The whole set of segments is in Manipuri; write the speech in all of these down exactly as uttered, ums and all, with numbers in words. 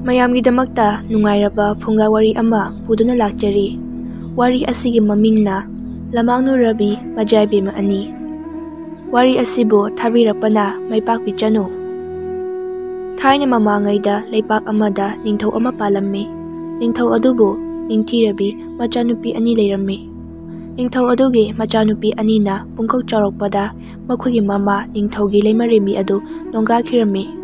ꯃꯌꯥꯝꯒꯤꯗꯃꯛꯇ ꯅꯨꯡꯉꯥꯏꯔꯕ ꯐꯨꯡꯒꯥ ꯋꯥꯔꯤ ꯑꯃ ꯄꯨꯗꯨꯅ ꯂꯥꯛꯆꯔꯤ꯫ ꯋꯥꯔꯤ ꯑꯁꯤꯒꯤ ꯃꯃꯤꯡꯅ ꯂꯃꯥꯡꯅꯨ ꯔꯕꯤ ꯃꯖꯥꯏꯕꯦꯝꯃ ꯑꯅꯤ꯫ ꯋꯥꯔꯤ ꯑꯁꯤꯕꯨ ꯊꯥꯕꯤꯔꯛꯄꯅ ꯃꯥꯏ ꯄꯥꯛꯄꯤꯆꯅꯨ꯫ ꯊꯥꯏꯅ ꯃꯃꯥꯡꯉꯩꯗ ꯂꯩꯄꯥꯛ ꯑꯃꯗ ꯅꯤꯡꯊꯧ ꯑꯃ ꯄꯥꯜꯂꯝꯃꯤ꯫ ꯅꯤꯡꯊꯧ ꯑꯗꯨꯕꯨ ꯅꯤꯡꯊꯤꯔꯕꯤ ꯃꯆꯥꯅꯨꯄꯤ ꯑꯅꯤ ꯂꯩꯔꯝꯃꯤ꯫ ꯅꯤꯡꯊꯧ ꯑꯗꯨꯒꯤ ꯃꯆꯥꯅꯨꯄꯤ ꯑꯅꯤꯅ ꯄꯨꯡꯀꯛ ꯆꯥꯎꯔꯛꯄꯗ ꯃꯈꯣꯏꯒꯤ ꯃꯃꯥ ꯅꯤꯡꯊꯧꯒꯤ ꯂꯩꯃꯔꯦꯝꯕꯤ ꯑꯗꯨ ꯅꯣꯡꯒꯥꯈꯤꯔꯝꯃꯤ꯫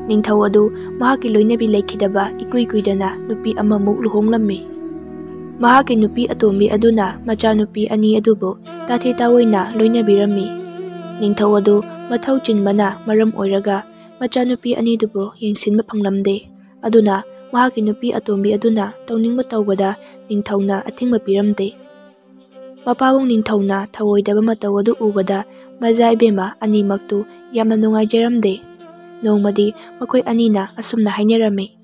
ꯅꯤꯡꯊꯧ ꯑꯗꯨ ꯃꯍꯥꯛꯀꯤ ꯂꯣꯏꯅꯕꯤ ꯂꯩꯈꯤꯗꯕ ꯏꯀꯨꯏ ꯀꯨꯏꯗꯅ ꯅꯨꯄꯤ ꯑꯃꯃꯨꯛ ꯂꯨꯍꯣꯡꯂꯝꯃꯤ꯫ ꯃꯍꯥꯛꯀꯤ ꯅꯨꯄꯤ ꯑꯇꯣꯝꯕꯤ ꯑꯗꯨꯅ ꯃꯆꯥꯅꯨꯄꯤ ꯑꯅꯤ ꯑꯗꯨꯕꯨ ꯇꯥꯊꯤ ꯇꯥꯑꯣꯏꯅ ꯂꯣꯏꯅꯕꯤꯔꯝꯃꯤ꯫ ꯅꯤꯡꯊꯧ ꯑꯗꯨ ꯃꯊꯧ ꯆꯤꯟꯕꯅ ꯃꯔꯝ ꯑꯣꯏꯔꯒ ꯃꯆꯥꯅꯨꯄꯤ ꯑꯅꯤꯗꯨꯕꯨ ꯌꯦꯡꯁꯤꯟꯕ ꯐꯪꯂꯝꯗꯦ꯫ ꯑꯗꯨꯅ ꯃꯍꯥꯛꯀꯤ ꯅꯨꯄꯤ ꯑꯇꯣꯝꯕꯤ ꯑꯗꯨꯅ ꯇꯧꯅꯤꯡꯕ ꯇꯧꯕꯗ ꯅꯤꯡꯊꯧꯅ ꯑꯊꯤꯡꯕ ꯄꯤꯔꯝꯗꯦ꯫ ꯃꯄꯥꯕꯨꯡ ꯅꯤꯡꯊꯧꯅ ꯊꯧꯑꯣꯏꯗꯕ ꯃꯇꯧ ꯑꯗꯨ ꯎꯕꯗ ꯃꯖꯥ ꯏꯕꯦꯝꯃ ꯑꯅꯤꯃꯛꯇꯨ ꯌꯥꯝꯅ ꯅꯨꯡꯉꯥꯏꯖꯔꯝꯗꯦ꯫ ꯅꯣꯡꯃꯗꯤ ꯃꯈꯣꯏ ꯑꯅꯤꯅ ꯑꯁꯨꯝꯅ ꯍꯥꯏꯅꯔꯝꯃꯤ,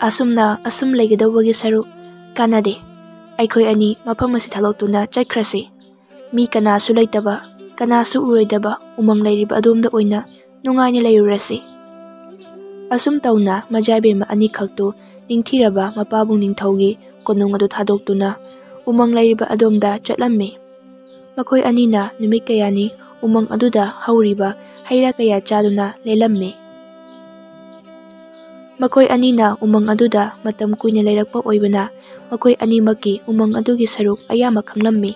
"ꯑꯁꯨꯝꯅ ꯑꯁꯨꯝ ꯂꯩꯒꯗꯧꯕꯒꯤ ꯁꯔꯨꯛ ꯀꯥꯟꯅꯗꯦ꯫ ꯑꯩꯈꯣꯏ ꯑꯅꯤ ꯃꯐꯝ ꯑꯁꯤ ꯊꯥꯗꯣꯛꯇꯨꯅ ꯆꯠꯈ꯭ꯔꯁꯤ꯫ ꯃꯤ ꯀꯅꯥꯁꯨ ꯂꯩꯇꯕ, ꯀꯅꯥꯁꯨ ꯎꯔꯣꯏꯗꯕ ꯎꯃꯪ ꯂꯩꯔꯤꯕ ꯑꯗꯣꯝꯗ ꯑꯣꯏꯅ ꯅꯨꯡꯉꯥꯏꯅ ꯂꯩꯔꯨꯔꯁꯤ꯫" ꯑꯁꯨꯝ ꯇꯧꯅ ꯃꯖꯥ ꯏꯕꯦꯝꯃ ꯑꯅꯤꯈꯛꯇꯨ ꯅꯤꯡꯊꯤꯔꯕ ꯃꯄꯥꯕꯨꯡ ꯅꯤꯡꯊꯧꯒꯤ ꯀꯣꯅꯨꯡ ꯑꯗꯨ ꯊꯥꯗꯣꯛꯇꯨꯅ ꯎꯃꯪ ꯂꯩꯔꯤꯕ ꯑꯗꯣꯝꯗ ꯆꯠꯂꯝꯃꯤ꯫ ꯃꯈꯣꯏ ꯑꯅꯤꯅ ꯅꯨꯃꯤꯠ ꯀꯌꯥꯅꯤ ꯎꯃꯪ ꯑꯗꯨꯗ ꯍꯧꯔꯤꯕ ꯍꯩ ꯔꯥ ꯀꯌꯥ ꯆꯥꯗꯨꯅ ꯂꯦꯜꯂꯝꯃꯤ꯫ ꯃꯈꯣꯏ ꯑꯅꯤꯅ ꯎꯃꯪ ꯑꯗꯨꯗ ꯃꯇꯝ ꯀꯨꯏꯅ ꯂꯩꯔꯛꯄ ꯑꯣꯏꯕꯅ ꯃꯈꯣꯏ ꯑꯅꯤꯃꯛꯀꯤ ꯎꯃꯪ ꯑꯗꯨꯒꯤ ꯁꯔꯨꯛ ꯑꯌꯥꯝꯕ ꯈꯪꯂꯝꯃꯤ꯫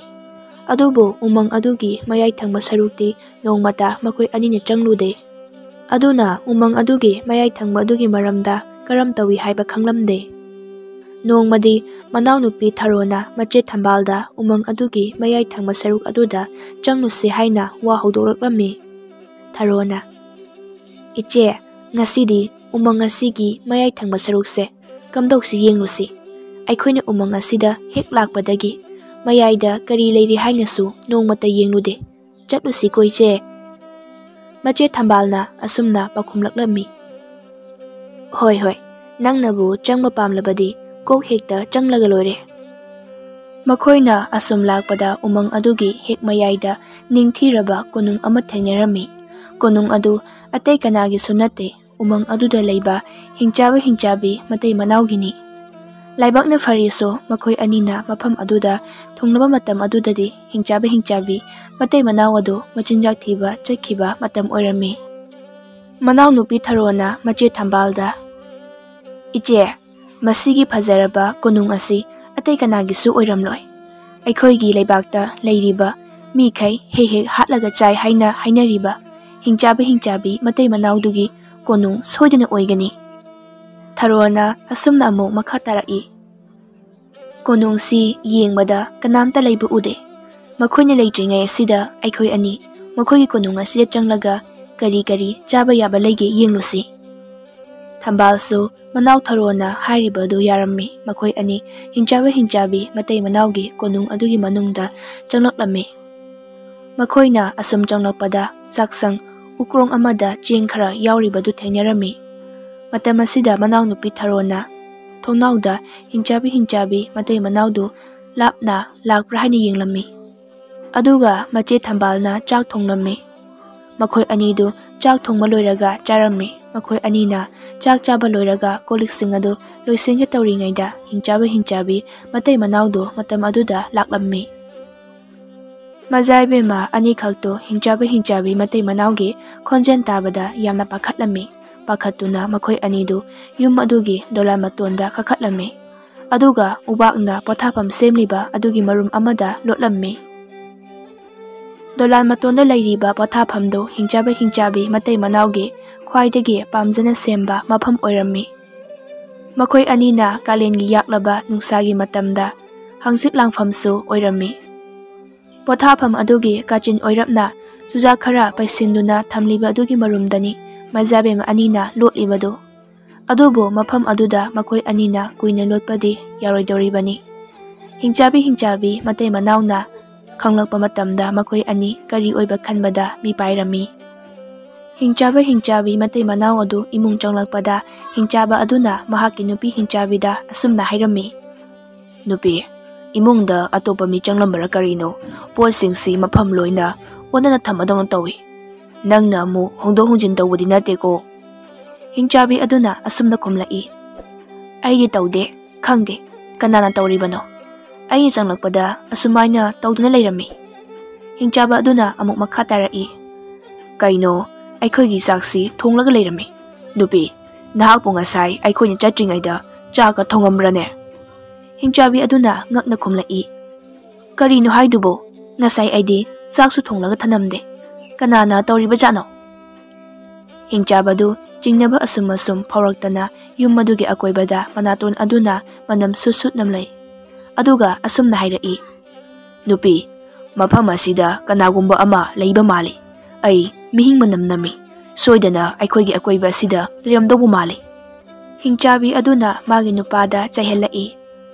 ꯑꯗꯨꯕꯨ ꯎꯃꯪ ꯑꯗꯨꯒꯤ ꯃꯌꯥꯏ ꯊꯪꯕ ꯁꯔꯨꯛꯇꯤ ꯅꯣꯡꯃꯇ ꯃꯈꯣꯏ ꯑꯅꯤꯅ ꯆꯪꯂꯨꯗꯦ꯫ ꯑꯗꯨꯅ ꯎꯃꯪ ꯑꯗꯨꯒꯤ ꯃꯌꯥꯏ ꯊꯪꯕ ꯑꯗꯨꯒꯤ ꯃꯔꯝꯗ ꯀꯔꯝ ꯇꯧꯏ ꯍꯥꯏꯕ ꯈꯪꯂꯝꯗꯦ꯫ ꯅꯣꯡꯃꯗꯤ ꯃꯅꯥꯎꯅꯨꯄꯤ ꯊꯔꯣꯅ ꯃꯆꯦ ꯊꯝꯕꯥꯜꯗ ꯎꯃꯪ ꯑꯗꯨꯒꯤ ꯃꯌꯥꯏ ꯊꯪꯕ ꯁꯔꯨꯛ ꯑꯗꯨꯗ ꯆꯪꯂꯨꯁꯤ ꯍꯥꯏꯅ ꯋꯥ ꯍꯧꯗꯣꯛꯂꯛꯂꯝꯃꯤ꯫ ꯊꯔꯣꯅ, "ꯏꯆꯦ, ꯉꯁꯤꯗꯤ ꯎꯃꯪ ꯑꯁꯤꯒꯤ ꯃꯌꯥꯏ ꯊꯪꯕ ꯁꯔꯨꯛꯁꯦ ꯀꯝꯗꯧꯁꯤ ꯌꯦꯡꯂꯨꯁꯤ꯫ ꯑꯩꯈꯣꯏꯅ ꯎꯃꯪ ꯑꯁꯤꯗ ꯍꯦꯛ ꯂꯥꯛꯄꯗꯒꯤ ꯃꯌꯥꯏꯗ ꯀꯔꯤ ꯂꯩꯔꯤ ꯍꯥꯏꯅꯁꯨ ꯅꯣꯡꯃꯇ ꯌꯦꯡꯂꯨꯗꯦ꯫ ꯆꯠꯂꯨꯁꯤꯀꯣ ꯏꯆꯦ꯫" ꯃꯆꯦ ꯊꯝꯕꯥꯜꯅ ꯑꯁꯨꯝꯅ ꯄꯥꯎꯈꯨꯝꯂꯛꯂꯝꯃꯤ, "ꯍꯣꯏ, ꯍꯣꯏ, ꯅꯪꯅꯕꯨ ꯆꯪꯕ ꯄꯥꯝꯂꯕꯗꯤ ꯀꯣꯛ ꯍꯦꯛꯇ ꯆꯪꯂꯒ ꯂꯣꯏꯔꯦ꯫" ꯃꯈꯣꯏꯅ ꯑꯁꯨꯝ ꯂꯥꯛꯄꯗ ꯎꯃꯪ ꯑꯗꯨꯒꯤ ꯍꯦꯛ ꯃꯌꯥꯏꯗ ꯅꯤꯡꯊꯤꯔꯕ ꯀꯣꯅꯨꯡ ꯑꯃ ꯊꯦꯡꯅꯔꯝꯃꯤ꯫ ꯀꯣꯅꯨꯡ ꯑꯗꯨ ꯑꯇꯩ ꯀꯅꯥꯒꯤꯁꯨ ꯅꯠꯇꯦ, ꯎꯃꯪ ꯑꯗꯨꯗ ꯂꯩꯕ ꯍꯤꯡꯆꯥꯕ ꯍꯤꯡꯆꯥꯕꯤ ꯃꯇꯩ ꯃꯅꯥꯎꯒꯤꯅꯤ꯫ ꯂꯥꯏꯕꯛꯅ ꯐꯔꯤꯁꯨ ꯃꯈꯣꯏ ꯑꯅꯤꯅ ꯃꯐꯝ ꯑꯗꯨꯗ ꯊꯨꯡꯂꯕ ꯃꯇꯝ ꯑꯗꯨꯗꯗꯤ ꯍꯤꯡꯆꯥꯕ ꯍꯤꯡꯆꯥꯕꯤ ꯃꯇꯩ ꯃꯅꯥꯎ ꯑꯗꯨ ꯃꯆꯤꯟꯖꯥꯛ ꯊꯤꯕ ꯆꯠꯈꯤꯕ ꯃꯇꯝ ꯑꯣꯏꯔꯝꯃꯤ꯫ ꯃꯅꯥꯎꯅꯨꯄꯤ ꯊꯔꯣꯅ ꯃꯆꯦ ꯊꯝꯕꯥꯜꯗ, "ꯏꯆꯦ, ꯃꯁꯤꯒꯤ ꯐꯖꯔꯕ ꯀꯣꯅꯨꯡ ꯑꯁꯤ ꯑꯇꯩ ꯀꯅꯥꯒꯤꯁꯨ ꯑꯣꯏꯔꯝꯂꯣꯏ꯫ ꯑꯩꯈꯣꯏꯒꯤ ꯂꯩꯕꯥꯛꯇ ꯂꯩꯔꯤꯕ ꯃꯤꯈꯩ ꯍꯦꯛ ꯍꯦꯛ ꯍꯥꯠꯂꯒ ꯆꯥꯏ ꯍꯥꯏꯅ ꯍꯥꯏꯅꯔꯤꯕ ꯍꯤꯡꯆꯥꯕ ꯍꯤꯡꯆꯥꯕꯤ ꯃꯇꯩ ꯃꯅꯥꯎꯗꯨꯒꯤ ꯀꯣꯅꯨꯡ ꯁꯣꯏꯗꯅ ꯑꯣꯏꯒꯅꯤ꯫" ꯊꯔꯣꯅ ꯑꯁꯨꯝꯅ ꯑꯃꯨꯛ ꯃꯈꯥ ꯇꯥꯔꯛꯏ, "ꯀꯣꯅꯨꯡꯁꯤ ꯌꯦꯡꯕꯗ ꯀꯅꯥꯝꯇ ꯂꯩꯕ ꯎꯗꯦ꯫ ꯃꯈꯣꯏꯅ ꯂꯩꯇ꯭ꯔꯤꯉꯩ ꯑꯁꯤꯗ ꯑꯩꯈꯣꯏ ꯑꯅꯤ ꯃꯈꯣꯏꯒꯤ ꯀꯣꯅꯨꯡ ꯑꯁꯤꯗ ꯆꯪꯂꯒ ꯀꯔꯤ ꯀꯔꯤ ꯆꯥꯕ ꯌꯥꯕ ꯂꯩꯒꯦ ꯌꯦꯡꯂꯨꯁꯤ꯫" ꯊꯝꯕꯥꯜꯁꯨ ꯃꯅꯥꯎ ꯊꯔꯣꯅ ꯍꯥꯏꯔꯤꯕ ꯑꯗꯨ ꯌꯥꯔꯝꯃꯤ꯫ ꯃꯈꯣꯏ ꯑꯅꯤ ꯍꯤꯡꯆꯥꯕ ꯍꯤꯡꯆꯥꯕꯤ ꯃꯇꯩ ꯃꯅꯥꯎꯒꯤ ꯀꯣꯅꯨꯡ ꯑꯗꯨꯒꯤ ꯃꯅꯨꯡꯗ ꯆꯪꯂꯛꯂꯝꯃꯤ꯫ ꯃꯈꯣꯏꯅ ꯑꯁꯨꯝ ꯆꯪꯂꯛꯄꯗ ꯆꯥꯛꯁꯪ ꯎꯀ꯭ꯔꯣꯡ ꯑꯃꯗ ꯆꯦꯡ ꯈꯔ ꯌꯥꯎꯔꯤꯕꯗꯨ ꯊꯦꯡꯅꯔꯝꯃꯤ꯫ ꯃꯇꯝ ꯑꯁꯤꯗ ꯃꯅꯥꯎꯅꯨꯄꯤ ꯊꯔꯣꯅ ꯊꯣꯡꯅꯥꯎꯗ ꯍꯤꯡꯆꯥꯕꯤ ꯍꯤꯡꯆꯥꯕꯤ ꯃꯇꯩ ꯃꯅꯥꯎꯗꯨ ꯂꯥꯞꯅ ꯂꯥꯛꯄ꯭ꯔꯥ ꯍꯥꯏꯅ ꯌꯦꯡꯂꯝꯃꯤ꯫ ꯑꯗꯨꯒ ꯃꯆꯦ ꯊꯝꯕꯥꯜꯅ ꯆꯥꯛ ꯊꯣꯡꯂꯝꯃꯤ꯫ ꯃꯈꯣꯏ ꯑꯅꯤꯗꯨ ꯆꯥꯛ ꯊꯣꯡꯕ ꯂꯣꯏꯔꯒ ꯆꯥꯔꯝꯃꯤ꯫ ꯃꯈꯣꯏ ꯑꯅꯤꯅ ꯆꯥꯛ ꯆꯥꯕ ꯂꯣꯏꯔꯒ ꯀꯣꯜ ꯂꯤꯛꯁꯤꯡ ꯑꯗꯨ ꯂꯣꯏꯁꯤꯟꯒꯦ ꯇꯧꯔꯤꯉꯩꯗ ꯍꯤꯡꯆꯥꯕ ꯍꯤꯡꯆꯥꯕꯤ ꯃꯇꯩ ꯃꯅꯥꯎꯗꯨ ꯃꯇꯝ ꯑꯗꯨꯗ ꯂꯥꯛꯂꯝꯃꯤ꯫ ꯃꯖꯥ ꯏꯕꯦꯝꯃ ꯑꯅꯤꯈꯛꯇꯨ ꯍꯤꯡꯆꯥꯕ ꯍꯤꯡꯆꯥꯕꯤ ꯃꯇꯩ ꯃꯅꯥꯎꯒꯤ ꯈꯣꯟꯖꯦꯜ ꯇꯥꯕꯗ ꯌꯥꯝꯅ ꯄꯥꯈꯠꯂꯝꯃꯤ꯫ ꯄꯥꯈꯠꯇꯨꯅ ꯃꯈꯣꯏ ꯑꯅꯤꯗꯨ ꯌꯨꯝ ꯑꯗꯨꯒꯤ ꯗꯣꯂꯥꯟ ꯃꯇꯣꯟꯗ ꯀꯥꯈꯠꯂꯝꯃꯤ꯫ ꯑꯗꯨꯒ ꯎꯕꯥꯛꯅ ꯄꯣꯊꯥꯐꯝ ꯁꯦꯝꯂꯤꯕ ꯑꯗꯨꯒꯤ ꯃꯔꯨꯝ ꯑꯃꯗ ꯂꯣꯠꯂꯝꯃꯤ꯫ ꯗꯣꯂꯥꯟ ꯃꯇꯣꯟꯗ ꯂꯩꯔꯤꯕ ꯄꯣꯊꯥꯐꯝꯗꯨ ꯍꯤꯡꯆꯥꯕ ꯍꯤꯡꯆꯥꯕꯤ ꯃꯇꯩ ꯃꯅꯥꯎꯒꯤ ꯈ꯭ꯋꯥꯏꯗꯒꯤ ꯄꯥꯝꯖꯅ ꯁꯦꯝꯕ ꯃꯐꯝ ꯑꯣꯏꯔꯝꯃꯤ꯫ ꯃꯈꯣꯏ ꯑꯅꯤꯅ ꯀꯥꯂꯦꯟꯒꯤ ꯌꯥꯛꯂꯕ ꯅꯨꯡꯁꯥꯒꯤ ꯃꯇꯝꯗ ꯍꯪꯆꯤꯠ ꯂꯥꯡꯐꯝꯁꯨ ꯑꯣꯏꯔꯝꯃꯤ꯫ ꯄꯣꯊꯥꯐꯝ ꯑꯗꯨꯒꯤ ꯀꯥꯆꯤꯟ ꯑꯣꯏꯔꯞꯅ ꯆꯨꯖꯥꯛ ꯈꯔ ꯄꯩꯁꯤꯟꯗꯨꯅ ꯊꯝꯂꯤꯕ ꯑꯗꯨꯒꯤ ꯃꯔꯨꯝꯗꯅꯤ ꯃꯖꯥꯕꯦꯝ ꯑꯅꯤꯅ ꯂꯣꯠꯂꯤꯕꯗꯨ꯫ ꯑꯗꯨꯕꯨ ꯃꯐꯝ ꯑꯗꯨꯗ ꯃꯈꯣꯏ ꯑꯅꯤꯅ ꯀꯨꯏꯅ ꯂꯣꯠꯄꯗꯤ ꯌꯥꯔꯣꯏꯗꯧꯔꯤꯕꯅꯤ꯫ ꯍꯤꯡꯆꯥꯕꯤ ꯍꯤꯡꯆꯥꯕꯤ ꯃꯇꯩ ꯃꯅꯥꯎꯅ ꯈꯪꯂꯛꯄ ꯃꯇꯝꯗ ꯃꯈꯣꯏ ꯑꯅꯤ ꯀꯔꯤ ꯑꯣꯏꯕ ꯈꯟꯕꯗ ꯃꯤꯄꯥꯏꯔꯝꯃꯤ꯫ ꯍꯤꯡꯆꯥꯕ ꯍꯤꯡꯆꯥꯕꯤ ꯃꯇꯩ ꯃꯅꯥꯎ ꯑꯗꯨ ꯏꯃꯨꯡ ꯆꯪꯂꯛꯄꯗ ꯍꯤꯡꯆꯥꯕ ꯑꯗꯨꯅ ꯃꯍꯥꯛꯀꯤ ꯅꯨꯄꯤ ꯍꯤꯡꯆꯥꯕꯤꯗ ꯑꯁꯨꯝꯅ ꯍꯥꯏꯔꯝꯃꯤ, "ꯅꯨꯄꯤ, ꯏꯃꯨꯡꯗ ꯑꯇꯣꯞꯄ ꯃꯤ ꯆꯪꯂꯝꯕꯔꯥ ꯀꯔꯤꯅꯣ? ꯄꯣꯠꯁꯤꯡꯁꯤ ꯃꯐꯝ ꯂꯣꯏꯅ ꯑꯣꯟꯅꯅ ꯊꯝꯕꯗꯧꯅ ꯇꯧꯏ꯫ ꯅꯪꯅ ꯑꯃꯨꯛ ꯍꯣꯡꯗꯣꯛ ꯍꯣꯡꯖꯤꯟ ꯇꯧꯕꯗꯤ ꯅꯠꯇꯦꯀꯣ?" ꯍꯤꯡꯆꯥꯕꯤ ꯑꯗꯨꯅ ꯑꯁꯨꯝꯅ ꯈꯨꯝꯂꯛꯏ, "ꯑꯩꯗꯤ ꯇꯧꯗꯦ, ꯈꯪꯗꯦ, ꯀꯅꯥꯅ ꯇꯧꯔꯤꯕꯅꯣ? ꯑꯩꯅ ꯆꯪꯂꯛꯄꯗ ꯑꯁꯨꯃꯥꯏꯅ ꯇꯧꯗꯨꯅ ꯂꯩꯔꯝꯃꯤ꯫" ꯍꯤꯡꯆꯥꯕ ꯑꯗꯨꯅ ꯑꯃꯨꯛ ꯃꯈꯥ ꯇꯥꯔꯛꯏ, "ꯀꯩꯅꯣ, ꯑꯩꯈꯣꯏꯒꯤ ꯆꯥꯛꯁꯤ ꯊꯣꯡꯂꯒ ꯂꯩꯔꯝꯃꯤ꯫ ꯅꯨꯄꯤ, ꯅꯍꯥꯛꯄꯨ ꯉꯁꯥꯏ ꯑꯩꯈꯣꯏꯅ ꯆꯠꯇ꯭ꯔꯤꯉꯩꯗ ꯆꯥꯛꯀ ꯊꯣꯡꯉꯝꯕ꯭ꯔꯅꯦ?" ꯍꯤꯡꯆꯥꯕꯤ ꯑꯗꯨꯅ ꯉꯛꯅ ꯈꯨꯝꯂꯛꯏ, "ꯀꯔꯤꯅꯣ ꯍꯥꯏꯗꯨꯕꯣ? ꯉꯁꯥꯏ ꯑꯩꯗꯤ ꯆꯥꯛꯁꯨ ꯊꯣꯡꯂꯒ ꯊꯅꯝꯗꯦ꯫ ꯀꯅꯥꯅ ꯇꯧꯔꯤꯕꯖꯥꯠꯅꯣ?" ꯍꯤꯡꯆꯥꯕꯗꯨ ꯆꯤꯡꯅꯕ ꯑꯁꯨꯝ ꯑꯁꯨꯝ ꯐꯥꯎꯔꯛꯇꯅ ꯌꯨꯝ ꯑꯗꯨꯒꯤ ꯑꯀꯣꯏꯕꯗ ꯃꯅꯥꯇꯣꯟ ꯑꯗꯨꯅ ꯃꯅꯝ ꯁꯨꯠ ꯁꯨꯠ ꯅꯝꯂꯛꯏ꯫ ꯑꯗꯨꯒ ꯑꯁꯨꯝꯅ ꯍꯥꯏꯔꯛꯏ, "ꯅꯨꯄꯤ, ꯃꯐꯝ ꯑꯁꯤꯗ ꯀꯅꯥꯒꯨꯝꯕ ꯑꯃ ꯂꯩꯕ ꯃꯥꯜꯂꯤ꯫ ꯑꯩ ꯃꯤꯍꯤꯡ ꯃꯅꯝ ꯅꯝꯃꯤ꯫ ꯁꯣꯏꯗꯅ ꯑꯩꯈꯣꯏꯒꯤ ꯑꯀꯣꯏꯕ ꯑꯁꯤꯗ ꯂꯩꯔꯝꯗꯧꯕ ꯃꯥꯜꯂꯤ꯫" ꯍꯤꯡꯆꯥꯕꯤ ꯑꯗꯨꯅ ꯃꯥꯒꯤ ꯅꯨꯄꯥꯗ ꯆꯩꯍꯜꯂꯛꯏ,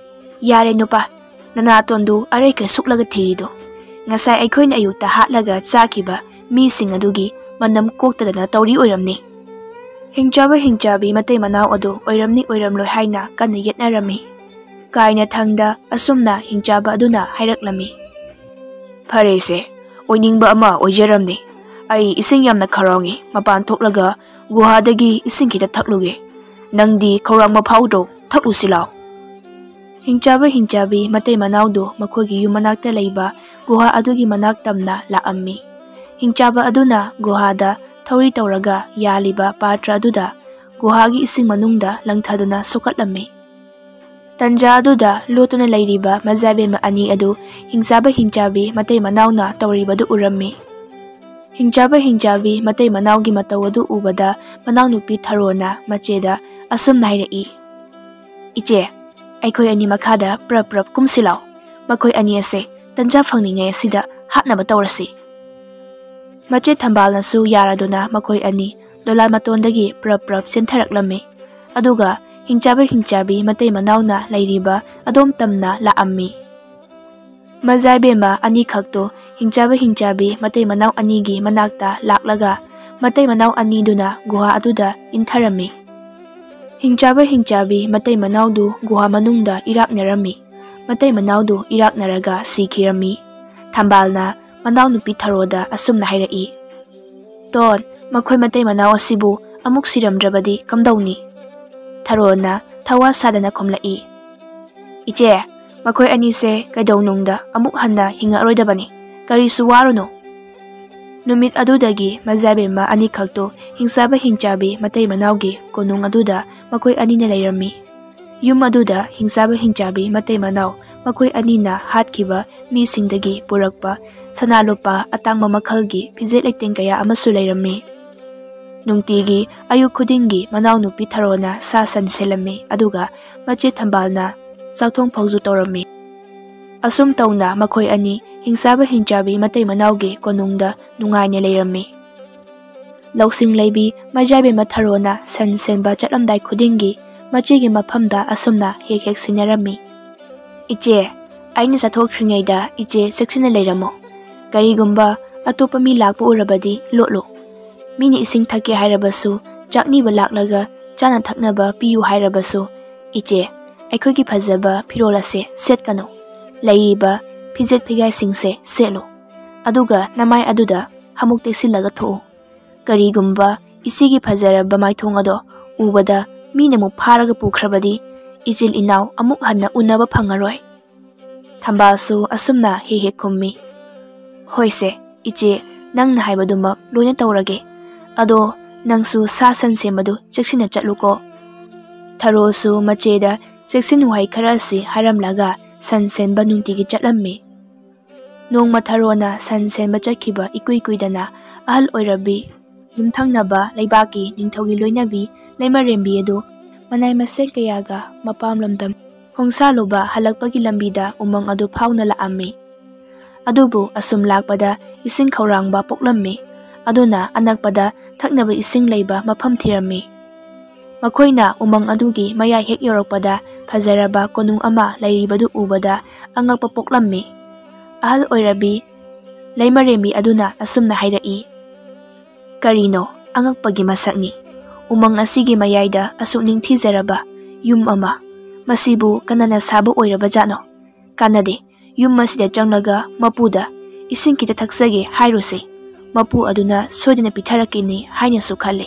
"ꯌꯥꯔꯦ ꯅꯨꯄꯥ, ꯅꯅꯥꯇꯣꯟꯗꯨ ꯑꯔꯩꯈꯩ ꯁꯨꯛꯂꯒ ꯊꯤꯔꯤꯗꯣ꯫ ꯉꯁꯥꯏ ꯑꯩꯈꯣꯏꯅ ꯑꯌꯨꯛꯇ ꯍꯥꯠꯂꯒ ꯆꯥꯈꯤꯕ ꯃꯤꯁꯤꯡ ꯑꯗꯨꯒꯤ ꯃꯅꯝ ꯀꯣꯛꯇꯗꯅ ꯇꯧꯔꯤ ꯑꯣꯏꯔꯝꯅꯤ꯫" ꯍꯤꯡꯆꯥꯕ ꯍꯤꯡꯆꯥꯕꯤ ꯃꯇꯩ ꯃꯅꯥꯎ ꯑꯗꯨ ꯑꯣꯏꯔꯝꯅꯤ ꯑꯣꯏꯔꯝꯂꯣꯏ ꯍꯥꯏꯅ ꯀꯟꯅ ꯌꯦꯠꯅꯔꯝꯃꯤ꯫ ꯀꯥꯏꯅ ꯊꯪꯗ ꯑꯁꯨꯝꯅ ꯍꯤꯡꯆꯥꯕ ꯑꯗꯨꯅ ꯍꯥꯏꯔꯛꯂꯝꯃꯤ, "ꯐꯔꯦꯁꯦ, ꯑꯣꯏꯅꯤꯡꯕ ꯑꯃ ꯑꯣꯏꯖꯔꯝꯅꯤ꯫ ꯑꯩ ꯏꯁꯤꯡ ꯌꯥꯝꯅ ꯈꯧꯔꯥꯡꯉꯤ, ꯃꯄꯥꯟ ꯊꯣꯛꯂꯒ ꯒꯨꯍꯥꯗꯒꯤ ꯏꯁꯤꯡ ꯈꯤꯇ ꯊꯛꯂꯨꯒꯦ꯫ ꯅꯪꯗꯤ ꯈꯧꯔꯥꯡꯕ ꯐꯥꯎꯗ꯭ꯔꯣ? ꯊꯛꯂꯨꯁꯤ ꯂꯥꯎ꯫" ꯍꯤꯡꯆꯥꯕ ꯍꯤꯡꯆꯥꯕꯤ ꯃꯇꯩ ꯃꯅꯥꯎꯗꯨ ꯃꯈꯣꯏꯒꯤ ꯌꯨꯝ ꯃꯅꯥꯛꯇ ꯂꯩꯕ ꯒꯨꯍꯥ ꯑꯗꯨꯒꯤ ꯃꯅꯥꯛ ꯇꯝꯅ ꯂꯥꯛꯑꯝꯃꯤ꯫ ꯍꯤꯡꯆꯥꯕ ꯑꯗꯨꯅ ꯒꯨꯍꯥꯗ ꯊꯧꯔꯤ ꯇꯧꯔꯒ ꯌꯥꯜꯂꯤꯕ ꯄꯥꯇ꯭ꯔ ꯑꯗꯨꯗ ꯒꯨꯍꯥꯒꯤ ꯏꯁꯤꯡ ꯃꯅꯨꯡꯗ ꯂꯪꯊꯗꯨꯅ ꯁꯣꯛꯀꯠꯂꯝꯃꯤ꯫ ꯇꯟꯖꯥ ꯑꯗꯨꯗ ꯂꯣꯠꯇꯨꯅ ꯂꯩꯔꯤꯕ ꯃꯖꯥꯕꯦꯟꯕ ꯑꯅꯤ ꯑꯗꯨ ꯍꯤꯡꯆꯥꯕ ꯍꯤꯡꯆꯥꯕꯤ ꯃꯇꯩ ꯃꯅꯥꯎꯅ ꯇꯧꯔꯤꯕꯗꯨ ꯎꯔꯝꯃꯤ꯫ ꯍꯤꯡꯆꯥꯕ ꯍꯤꯡꯆꯥꯕꯤ ꯃꯇꯩ ꯃꯅꯥꯎꯒꯤ ꯃꯇꯧ ꯑꯗꯨ ꯎꯕꯗ ꯃꯅꯥꯎꯅꯨꯄꯤ ꯊꯔꯣꯅ ꯃꯆꯦꯗ ꯑꯁꯨꯝꯅ ꯍꯥꯏꯔꯛꯏ, "ꯏꯆꯦ, ꯑꯩꯈꯣꯏ ꯑꯅꯤ ꯃꯈꯥꯗ ꯄ꯭ꯔꯞ ꯄ꯭ꯔꯞ ꯀꯨꯝꯁꯤ ꯂꯥꯎ꯫ ꯃꯈꯣꯏ ꯑꯅꯤ ꯑꯁꯦ ꯇꯟꯖꯥ ꯐꯪꯂꯤꯉꯩ ꯑꯁꯤꯗ ꯍꯥꯠꯅꯕ ꯇꯧꯔꯁꯤ꯫" ꯃꯆꯦ ꯊꯝꯕꯥꯜꯅꯁꯨ ꯌꯥꯔꯗꯨꯅ ꯃꯈꯣꯏ ꯑꯅꯤ ꯗꯣꯂꯥꯟ ꯃꯇꯣꯟꯗꯒꯤ ꯄ꯭ꯔꯞ ꯄ꯭ꯔꯞ ꯆꯦꯟꯊꯔꯛꯂꯝꯃꯤ꯫ ꯑꯗꯨꯒ ꯍꯤꯡꯆꯥꯕ ꯍꯤꯡꯆꯥꯕꯤ ꯃꯇꯩ ꯃꯅꯥꯎꯅ ꯂꯩꯔꯤꯕ ꯑꯗꯣꯝ ꯇꯝꯅ ꯂꯥꯛꯑꯝꯃꯤ꯫ ꯃꯖꯥꯏꯕꯦꯝꯃ ꯑꯅꯤꯈꯛꯇꯨ ꯍꯤꯡꯆꯥꯕ ꯍꯤꯡꯆꯥꯕꯤ ꯃꯇꯩ ꯃꯅꯥꯎ ꯑꯅꯤꯒꯤ ꯃꯅꯥꯛꯇ ꯂꯥꯛꯂꯒ ꯃꯇꯩ ꯃꯅꯥꯎ ꯑꯅꯤꯗꯨꯅ ꯒꯨꯍꯥ ꯑꯗꯨꯗ ꯏꯟꯊꯔꯝꯃꯤ꯫ ꯍꯤꯡꯆꯥꯕ ꯍꯤꯡꯆꯥꯕꯤ ꯃꯇꯩ ꯃꯅꯥꯎꯗꯨ ꯒꯨꯍꯥ ꯃꯅꯨꯡꯗ ꯏꯔꯥꯛꯅꯔꯝꯃꯤ꯫ ꯃꯇꯩ ꯃꯅꯥꯎꯗꯨ ꯏꯔꯥꯛꯅꯔꯒ ꯁꯤꯈꯤꯔꯝꯃꯤ꯫ ꯊꯝꯕꯥꯜꯅ ꯃꯅꯥꯎꯅꯨꯄꯤ ꯊꯔꯣꯗ ꯑꯁꯨꯝꯅ ꯍꯥꯏꯔꯛꯏ, "ꯇꯣꯟ, ꯃꯈꯣꯏ ꯃꯇꯩ ꯃꯅꯥꯎ ꯑꯁꯤꯕꯨ ꯑꯃꯨꯛ ꯁꯤꯔꯝꯗ꯭ꯔꯕꯗꯤ ꯀꯝꯗꯧꯅꯤ? ꯊꯔꯣꯅ ꯊꯋꯥ ꯁꯥꯗꯅ ꯈꯨꯝꯂꯛꯏ, "ꯏꯆꯦ, ꯃꯈꯣꯏ ꯑꯅꯤꯁꯦ ꯀꯩꯗꯧꯅꯨꯡꯗ ꯑꯃꯨꯛ ꯍꯟꯅ ꯍꯤꯡꯉꯛꯑꯔꯣꯏꯗꯕꯅꯤ꯫ ꯀꯔꯤꯁꯨ ꯋꯥꯔꯨꯅꯨ"꯫ ꯅꯨꯃꯤꯠ ꯑꯗꯨꯗꯒꯤ ꯃꯖꯥꯕꯦꯝꯃ ꯑꯅꯤꯈꯛꯇꯨ ꯍꯤꯡꯆꯥꯕ ꯍꯤꯡꯆꯥꯕꯤ ꯃꯇꯩ ꯃꯅꯥꯎꯒꯤ ꯀꯣꯅꯨꯡ ꯑꯗꯨꯗ ꯃꯈꯣꯏ ꯑꯅꯤꯅ ꯂꯩꯔꯝꯃꯤ꯫ ꯌꯨꯝ ꯑꯗꯨꯗ ꯍꯤꯡꯆꯥꯕ ꯍꯤꯡꯆꯥꯕꯤ ꯃꯇꯩ ꯃꯅꯥꯎ ꯃꯈꯣꯏ ꯑꯅꯤꯅ ꯍꯥꯠꯈꯤꯕ ꯃꯤꯁꯤꯡꯗꯒꯤ ꯄꯨꯔꯛꯄ ꯁꯅꯥ ꯂꯨꯄꯥ ꯑꯇꯥꯡꯕ ꯃꯈꯜꯒꯤ ꯐꯤꯖꯦꯠ ꯂꯩꯇꯦꯡ ꯀꯌꯥ ꯑꯃꯁꯨ ꯂꯩꯔꯝꯃꯤ꯫ ꯅꯨꯡꯇꯤꯒꯤ ꯑꯌꯨꯛ ꯈꯨꯗꯤꯡꯒꯤ ꯃꯅꯥꯎꯅꯨꯄꯤ ꯊꯔꯣꯅ ꯁꯥ ꯁꯟ ꯁꯦꯜꯂꯝꯃꯤ, ꯑꯗꯨꯒ ꯃꯆꯦ ꯊꯝꯕꯥꯜꯅ ꯆꯥꯛꯊꯣꯡ ꯐꯥꯎꯖꯨ ꯇꯧꯔꯝꯃꯤ꯫ ꯑꯁꯨꯝ ꯇꯧꯅ ꯃꯈꯣꯏ ꯑꯅꯤ ꯍꯤꯡꯆꯥꯕ ꯍꯤꯡꯆꯥꯕꯤ ꯃꯇꯩ ꯃꯅꯥꯎꯒꯤ ꯀꯣꯅꯨꯡꯗ ꯅꯨꯡꯉꯥꯏꯅ ꯂꯩꯔꯝꯃꯤ꯫ ꯂꯧꯁꯤꯡ ꯂꯩꯕꯤ ꯃꯖꯥꯕꯦꯝꯃ ꯊꯔꯣꯅ ꯁꯟ ꯁꯦꯟꯕ ꯆꯠꯂꯝꯗꯥꯏ ꯈꯨꯗꯤꯡꯒꯤ ꯃꯆꯦꯒꯤ ꯃꯐꯝꯗ ꯑꯁꯨꯝꯅ ꯍꯦꯛ ꯍꯦꯛ ꯁꯤꯟꯅꯔꯝꯃꯤ꯫ "ꯏꯆꯦ, ꯑꯩꯅ ꯆꯠꯊꯣꯛꯈ꯭ꯔꯤꯉꯩꯗ ꯏꯆꯦ ꯆꯦꯛꯁꯤꯟꯅ ꯂꯩꯔꯝꯃꯨ꯫ ꯀꯔꯤꯒꯨꯝꯕ ꯑꯇꯣꯞꯄ ꯃꯤ ꯂꯥꯛꯄ ꯎꯔꯕꯗꯤ ꯂꯣꯠꯂꯨ꯫ ꯃꯤꯅ ꯏꯁꯤꯡ ꯊꯛꯀꯦ ꯍꯥꯏꯔꯕꯁꯨ, ꯆꯥꯛꯅꯤꯕ ꯂꯥꯛꯂꯒ ꯆꯥꯅ ꯊꯛꯅꯕ ꯄꯤꯌꯨ ꯍꯥꯏꯔꯕꯁꯨ, ꯏꯆꯦ, ꯑꯩꯈꯣꯏꯒꯤ ꯐꯖꯕ ꯐꯤꯔꯣꯜ ꯑꯁꯦ ꯁꯦꯠꯀꯅꯨ꯫ ꯂꯩꯔꯤꯕ ꯐꯤꯖꯦꯠ ꯐꯤꯒꯥꯏꯁꯤꯡꯁꯦ ꯁꯦꯠꯂꯨ꯫ ꯑꯗꯨꯒ ꯅꯃꯥꯏ ꯑꯗꯨꯗ ꯍꯥꯃꯨꯛ ꯇꯩꯁꯤꯜꯂꯒ ꯊꯣꯛꯎ꯫ ꯀꯔꯤꯒꯨꯝꯕ ꯏꯆꯦꯒꯤ ꯐꯖꯔꯕ ꯃꯥꯏꯊꯣꯡ ꯑꯗꯣ ꯎꯕꯗ ꯃꯤꯅ ꯑꯃꯨꯛ ꯐꯥꯔꯒ ꯄꯨꯈ꯭ꯔꯕꯗꯤ, ꯏꯆꯤꯜ ꯏꯅꯥꯎ ꯑꯃꯨꯛ ꯍꯟꯅ ꯎꯅꯕ ꯐꯪꯉꯔꯣꯏ"꯫ ꯊꯝꯕꯥꯜꯁꯨ ꯑꯁꯨꯝꯅ ꯍꯦꯛ ꯍꯦꯛ ꯈꯨꯝꯃꯤ, "ꯍꯣꯏꯁꯦ, ꯏꯆꯦ, ꯅꯪꯅ ꯍꯥꯏꯕꯗꯨꯃꯛ ꯂꯣꯏꯅ ꯇꯧꯔꯒꯦ꯫ ꯑꯗꯣ ꯅꯪꯁꯨ ꯁꯥ ꯁꯟ ꯁꯦꯝꯕꯗꯨ ꯆꯦꯛꯁꯤꯟꯅ ꯆꯠꯂꯨꯀꯣ"꯫ ꯊꯔꯣꯁꯨ ꯃꯆꯦꯗ ꯆꯦꯛꯁꯤꯟ ꯋꯥꯍꯩ ꯈꯔꯁꯤ ꯍꯥꯏꯔꯝꯂꯒ ꯁꯟ ꯁꯦꯟꯕ ꯅꯨꯡꯇꯤꯒꯤ ꯆꯠꯂꯝꯃꯤ꯫ ꯅꯣꯡꯃ ꯊꯔꯣꯅ ꯁꯟ ꯁꯦꯟꯕ ꯆꯠꯈꯤꯕ ꯏꯀꯨꯏ ꯀꯨꯏꯗꯅ, ꯑꯍꯜ ꯑꯣꯏꯔꯕꯤ ꯌꯨꯝꯊꯪꯅꯕ ꯂꯩꯕꯥꯛꯀꯤ ꯅꯤꯡꯊꯧꯒꯤ ꯂꯣꯏꯅꯕꯤ ꯂꯩꯃꯔꯦꯝꯕꯤ ꯑꯗꯨ ꯃꯅꯥꯏ ꯃꯁꯤꯡ ꯀꯌꯥꯒ ꯃꯄꯥꯝ ꯂꯝꯗꯝ ꯈꯣꯡꯁꯥꯜꯂꯨꯕ ꯍꯜꯂꯛꯄꯒꯤ ꯂꯝꯕꯤꯗ ꯎꯃꯪ ꯑꯗꯨ ꯐꯥꯎꯅ ꯂꯥꯛꯑꯝꯃꯤ꯫ ꯑꯗꯨꯕꯨ ꯑꯁꯨꯝ ꯂꯥꯛꯄꯗ ꯏꯁꯤꯡ ꯈꯧꯔꯥꯡꯕ ꯄꯣꯛꯂꯝꯃꯤ꯫ ꯑꯗꯨꯅ ꯑꯅꯛꯄꯗ ꯊꯛꯅꯕ ꯏꯁꯤꯡ ꯂꯩꯕ ꯃꯐꯝ ꯊꯤꯔꯝꯃꯤ꯫ ꯃꯈꯣꯏꯅ ꯎꯃꯪ ꯑꯗꯨꯒꯤ ꯃꯌꯥꯏ ꯍꯦꯛ ꯌꯧꯔꯛꯄꯗ, ꯐꯖꯔꯕ ꯀꯣꯅꯨꯡ ꯑꯃ ꯂꯩꯔꯤꯕꯗꯨ ꯎꯕꯗ ꯑꯉꯛꯄ ꯄꯣꯛꯂꯝꯃꯤ꯫ ꯑꯍꯜ ꯑꯣꯏꯔꯕꯤ ꯂꯩꯃꯔꯦꯝꯕꯤ ꯑꯗꯨꯅ ꯑꯁꯨꯝꯅ ꯍꯥꯏꯔꯛꯏ, "ꯀꯔꯤꯅꯣ ꯑꯉꯛꯄꯒꯤ ꯃꯁꯛꯅꯤ? ꯎꯃꯪ ꯑꯁꯤꯒꯤ ꯃꯌꯥꯏꯗ ꯑꯁꯨꯛ ꯅꯤꯡꯊꯤꯖꯔꯕ ꯌꯨꯝ ꯑꯃ꯫ ꯃꯁꯤꯕꯨ ꯀꯅꯥꯅ ꯁꯥꯕ ꯑꯣꯏꯔꯕꯖꯥꯠꯅꯣ? ꯀꯥꯟꯅꯗꯦ, ꯌꯨꯝ ꯑꯁꯤꯗ ꯆꯪꯂꯒ ꯃꯄꯨꯗ ꯏꯁꯤꯡ ꯈꯤꯇ ꯊꯛꯆꯒꯦ ꯍꯥꯏꯔꯨꯁꯦ꯫ ꯃꯄꯨ ꯑꯗꯨꯅ ꯁꯣꯏꯗꯅ ꯄꯤꯊꯔꯛꯀꯅꯤ" ꯍꯥꯏꯅꯁꯨ ꯈꯜꯂꯤ꯫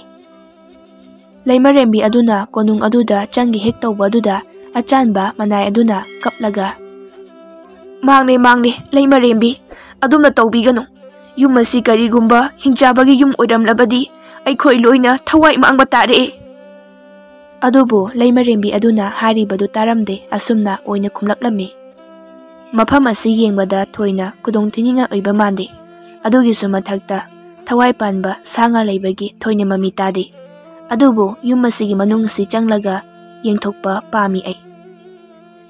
ꯂꯩꯃꯔꯦꯝꯕꯤ ꯑꯗꯨꯅ ꯀꯣꯅꯨꯡ ꯑꯗꯨꯗ ꯆꯪꯒꯦ ꯍꯦꯛ ꯇꯧꯕ ꯑꯗꯨꯗ, ꯑꯆꯥꯟꯕ ꯃꯅꯥꯏ ꯑꯗꯨꯅ ꯀꯞꯂꯒ, "ꯃꯥꯡꯂꯦ, ꯃꯥꯡꯂꯦ, ꯂꯩꯃꯔꯦꯝꯕꯤ, ꯑꯗꯨꯝꯅ ꯇꯧꯕꯤꯒꯅꯨ꯫ ꯌꯨꯝ ꯑꯁꯤ ꯀꯔꯤꯒꯨꯝꯕ ꯍꯤꯡꯆꯥꯕꯒꯤ ꯌꯨꯝ ꯑꯣꯏꯔꯝꯂꯕꯗꯤ ꯑꯩꯈꯣꯏ ꯂꯣꯏꯅ ꯊꯋꯥꯏ ꯃꯥꯡꯕ ꯇꯥꯔꯦ꯫" ꯑꯗꯨꯕꯨ ꯂꯩꯃꯔꯦꯝꯕꯤ ꯑꯗꯨꯅ ꯍꯥꯏꯔꯤꯕꯗꯨ ꯇꯥꯔꯝꯗꯦ, ꯑꯁꯨꯝꯅ ꯑꯣꯏꯅ ꯈꯨꯝꯂꯛꯂꯝꯃꯤ꯫ ꯃꯐꯝ ꯑꯁꯤ ꯌꯦꯡꯕꯗ ꯊꯣꯏꯅ ꯈꯨꯗꯣꯡ ꯊꯤꯅꯤꯡꯉꯥꯏ ꯑꯣꯏꯕ ꯃꯥꯟꯗꯦ꯫ ꯑꯗꯨꯒꯤꯁꯨ ꯃꯊꯛꯇ ꯊꯋꯥꯏ ꯄꯥꯟꯕ ꯁꯥ ꯉꯥ ꯂꯩꯕꯒꯤ ꯊꯣꯏꯅ ꯃꯃꯤ ꯇꯥꯗꯦ꯫ ꯑꯗꯨꯕꯨ ꯌꯨꯝ ꯑꯁꯤꯒꯤ ꯃꯅꯨꯡ ꯑꯁꯤ ꯆꯪꯂꯒ ꯌꯦꯡꯊꯣꯛꯄ ꯄꯥꯝꯃꯤ ꯑꯩ꯫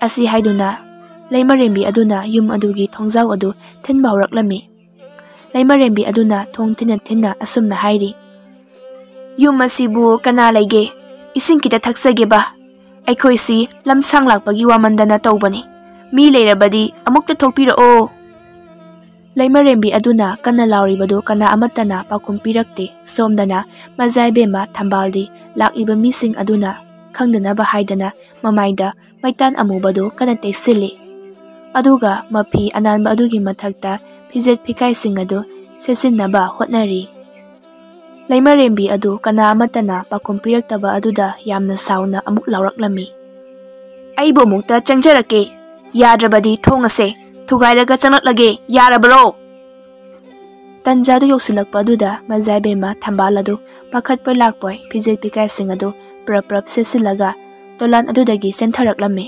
ꯑꯁꯤ ꯍꯥꯏꯗꯨꯅ ꯂꯩꯃꯔꯦꯝꯕꯤ ꯑꯗꯨꯅ ꯌꯨꯝ ꯑꯗꯨꯒꯤ ꯊꯣꯡꯖꯥꯎ ꯑꯗꯨ ꯊꯤꯟꯕ ꯍꯧꯔꯛꯂꯝꯃꯤ꯫ ꯂꯩꯃꯔꯦꯝꯕꯤ ꯑꯗꯨꯅ ꯊꯣꯡ ꯊꯤꯟꯅ ꯊꯤꯟꯅ ꯑꯁꯨꯝꯅ ꯍꯥꯏꯔꯤ, "ꯌꯨꯝ ꯑꯁꯤꯕꯨ ꯀꯅꯥ ꯂꯩꯒꯦ? ꯏꯁꯤꯡ ꯈꯤꯇ ꯊꯛꯆꯒꯦꯕ꯫ ꯑꯩꯈꯣꯏꯁꯤ ꯂꯝꯁꯥꯡ ꯂꯥꯛꯄꯒꯤ ꯋꯥꯃꯟꯗꯅ ꯇꯧꯕꯅꯤ꯫ ꯃꯤ ꯂꯩꯔꯕꯗꯤ ꯑꯃꯨꯛꯇ ꯊꯣꯛꯄꯤꯔꯛꯑꯣ꯫" ꯂꯩꯃꯔꯦꯝꯕꯤ ꯑꯗꯨꯅ ꯀꯟꯅ ꯂꯥꯎꯔꯤꯕꯗꯨ ꯀꯅꯥ ꯑꯃꯠꯇꯅ ꯄꯥꯎꯈꯨꯝ ꯄꯤꯔꯛꯇꯦ꯫ ꯁꯣꯝꯗꯅ ꯃꯖꯥ ꯏꯕꯦꯝꯃ ꯊꯝꯕꯥꯜꯗꯤ ꯂꯥꯛꯂꯤꯕ ꯃꯤꯁꯤꯡ ꯑꯗꯨꯅ ꯈꯪꯗꯅꯕ ꯍꯥꯏꯗꯅ ꯃꯃꯥꯏꯗ ꯃꯩꯇꯥꯟ ꯑꯃꯨꯕꯗꯨ ꯀꯟꯅ ꯇꯩꯁꯤꯜꯂꯤ꯫ ꯑꯗꯨꯒ ꯃꯐꯤ ꯑꯅꯥꯟꯕ ꯑꯗꯨꯒꯤ ꯃꯊꯛꯇ ꯐꯤꯖꯦꯠ ꯐꯤꯈꯥꯏꯁꯤꯡ ꯑꯗꯨ ꯁꯦꯠꯆꯤꯟꯅꯕ ꯍꯣꯠꯅꯔꯤ꯫ ꯂꯩꯃꯔꯦꯝꯕꯤ ꯑꯗꯨ ꯀꯅꯥ ꯑꯃꯠꯇꯅ ꯄꯥꯎꯈꯨꯝ ꯄꯤꯔꯛꯇꯕ ꯑꯗꯨꯗ ꯌꯥꯝꯅ ꯁꯥꯎꯅ ꯑꯃꯨꯛ ꯂꯥꯎꯔꯛꯂꯝꯃꯤ, "ꯑꯩꯕꯨ ꯑꯃꯨꯛꯇ ꯆꯪꯖꯔꯛꯀꯦ꯫ ꯌꯥꯗ꯭ꯔꯕꯗꯤ ꯊꯣꯡ ꯑꯁꯦ ꯊꯨꯒꯥꯏꯔꯒ ꯆꯪꯂꯛꯂꯒꯦ, ꯌꯥꯔꯕ꯭ꯔꯣ?" ꯇꯟꯖꯥꯗꯨ ꯌꯧꯁꯤꯜꯂꯛꯄ ꯑꯗꯨꯗ ꯃꯖꯥ ꯏꯕꯦꯝꯃ ꯊꯝꯕꯥꯜ ꯑꯗꯨ ꯄꯥꯈꯠꯄꯣꯏ ꯂꯥꯛꯄꯣꯏ ꯐꯤꯖꯦꯠ ꯐꯤꯀꯥꯏꯁꯤꯡ ꯑꯗꯨ ꯄ꯭ꯔꯞ ꯄ꯭ꯔꯞ ꯁꯦꯠꯆꯤꯜꯂꯒ ꯗꯣꯂꯥꯟ ꯑꯗꯨꯗꯒꯤ ꯆꯦꯟꯊꯔꯛꯂꯝꯃꯤ꯫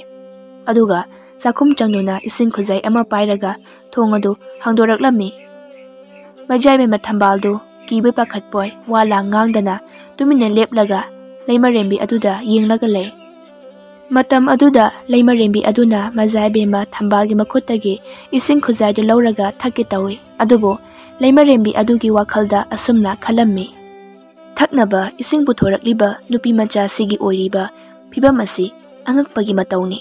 ꯑꯗꯨꯒ ꯆꯥꯛꯈꯨꯝ ꯆꯪꯗꯨꯅ ꯏꯁꯤꯡ ꯈꯨꯖꯥꯏ ꯑꯃ ꯄꯥꯏꯔꯒ ꯊꯣꯡ ꯑꯗꯨ ꯍꯥꯡꯗꯣꯔꯛꯂꯝꯃꯤ꯫ ꯃꯖꯥ ꯏꯕꯦꯝꯃ ꯊꯝꯕꯥꯜꯗꯨ ꯀꯤꯕꯣꯏ ꯄꯥꯈꯠꯄꯣꯏ ꯋꯥ ꯂꯥꯡ ꯉꯥꯡꯗꯅ ꯇꯨꯃꯤꯟꯅ ꯂꯦꯞꯂꯒ ꯂꯩꯃꯔꯦꯝꯕꯤ ꯑꯗꯨꯗ ꯌꯦꯡꯂꯒ ꯂꯩ꯫ ꯃꯇꯝ ꯑꯗꯨꯗ ꯂꯩꯃꯔꯦꯝꯕꯤ ꯑꯗꯨꯅ ꯃꯖꯥ ꯏꯕꯦꯝꯃ ꯊꯝꯕꯥꯜꯒꯤ ꯃꯈꯨꯠꯇꯒꯤ ꯏꯁꯤꯡ ꯈꯨꯖꯥꯏꯗꯨ ꯂꯧꯔꯒ ꯊꯛꯀꯦ ꯇꯧꯏ꯫ ꯑꯗꯨꯕꯨ ꯂꯩꯃꯔꯦꯝꯕꯤ ꯑꯗꯨꯒꯤ ꯋꯥꯈꯜꯗ ꯑꯁꯨꯝꯅ ꯈꯜꯂꯝꯃꯤ, "ꯊꯛꯅꯕ ꯏꯁꯤꯡ ꯄꯨꯊꯣꯔꯛꯂꯤꯕ ꯅꯨꯄꯤ ꯃꯆꯥꯁꯤꯒꯤ ꯑꯣꯏꯔꯤꯕ ꯐꯤꯕꯝ ꯑꯁꯤ ꯑꯉꯛꯄꯒꯤ ꯃꯇꯧꯅꯤ꯫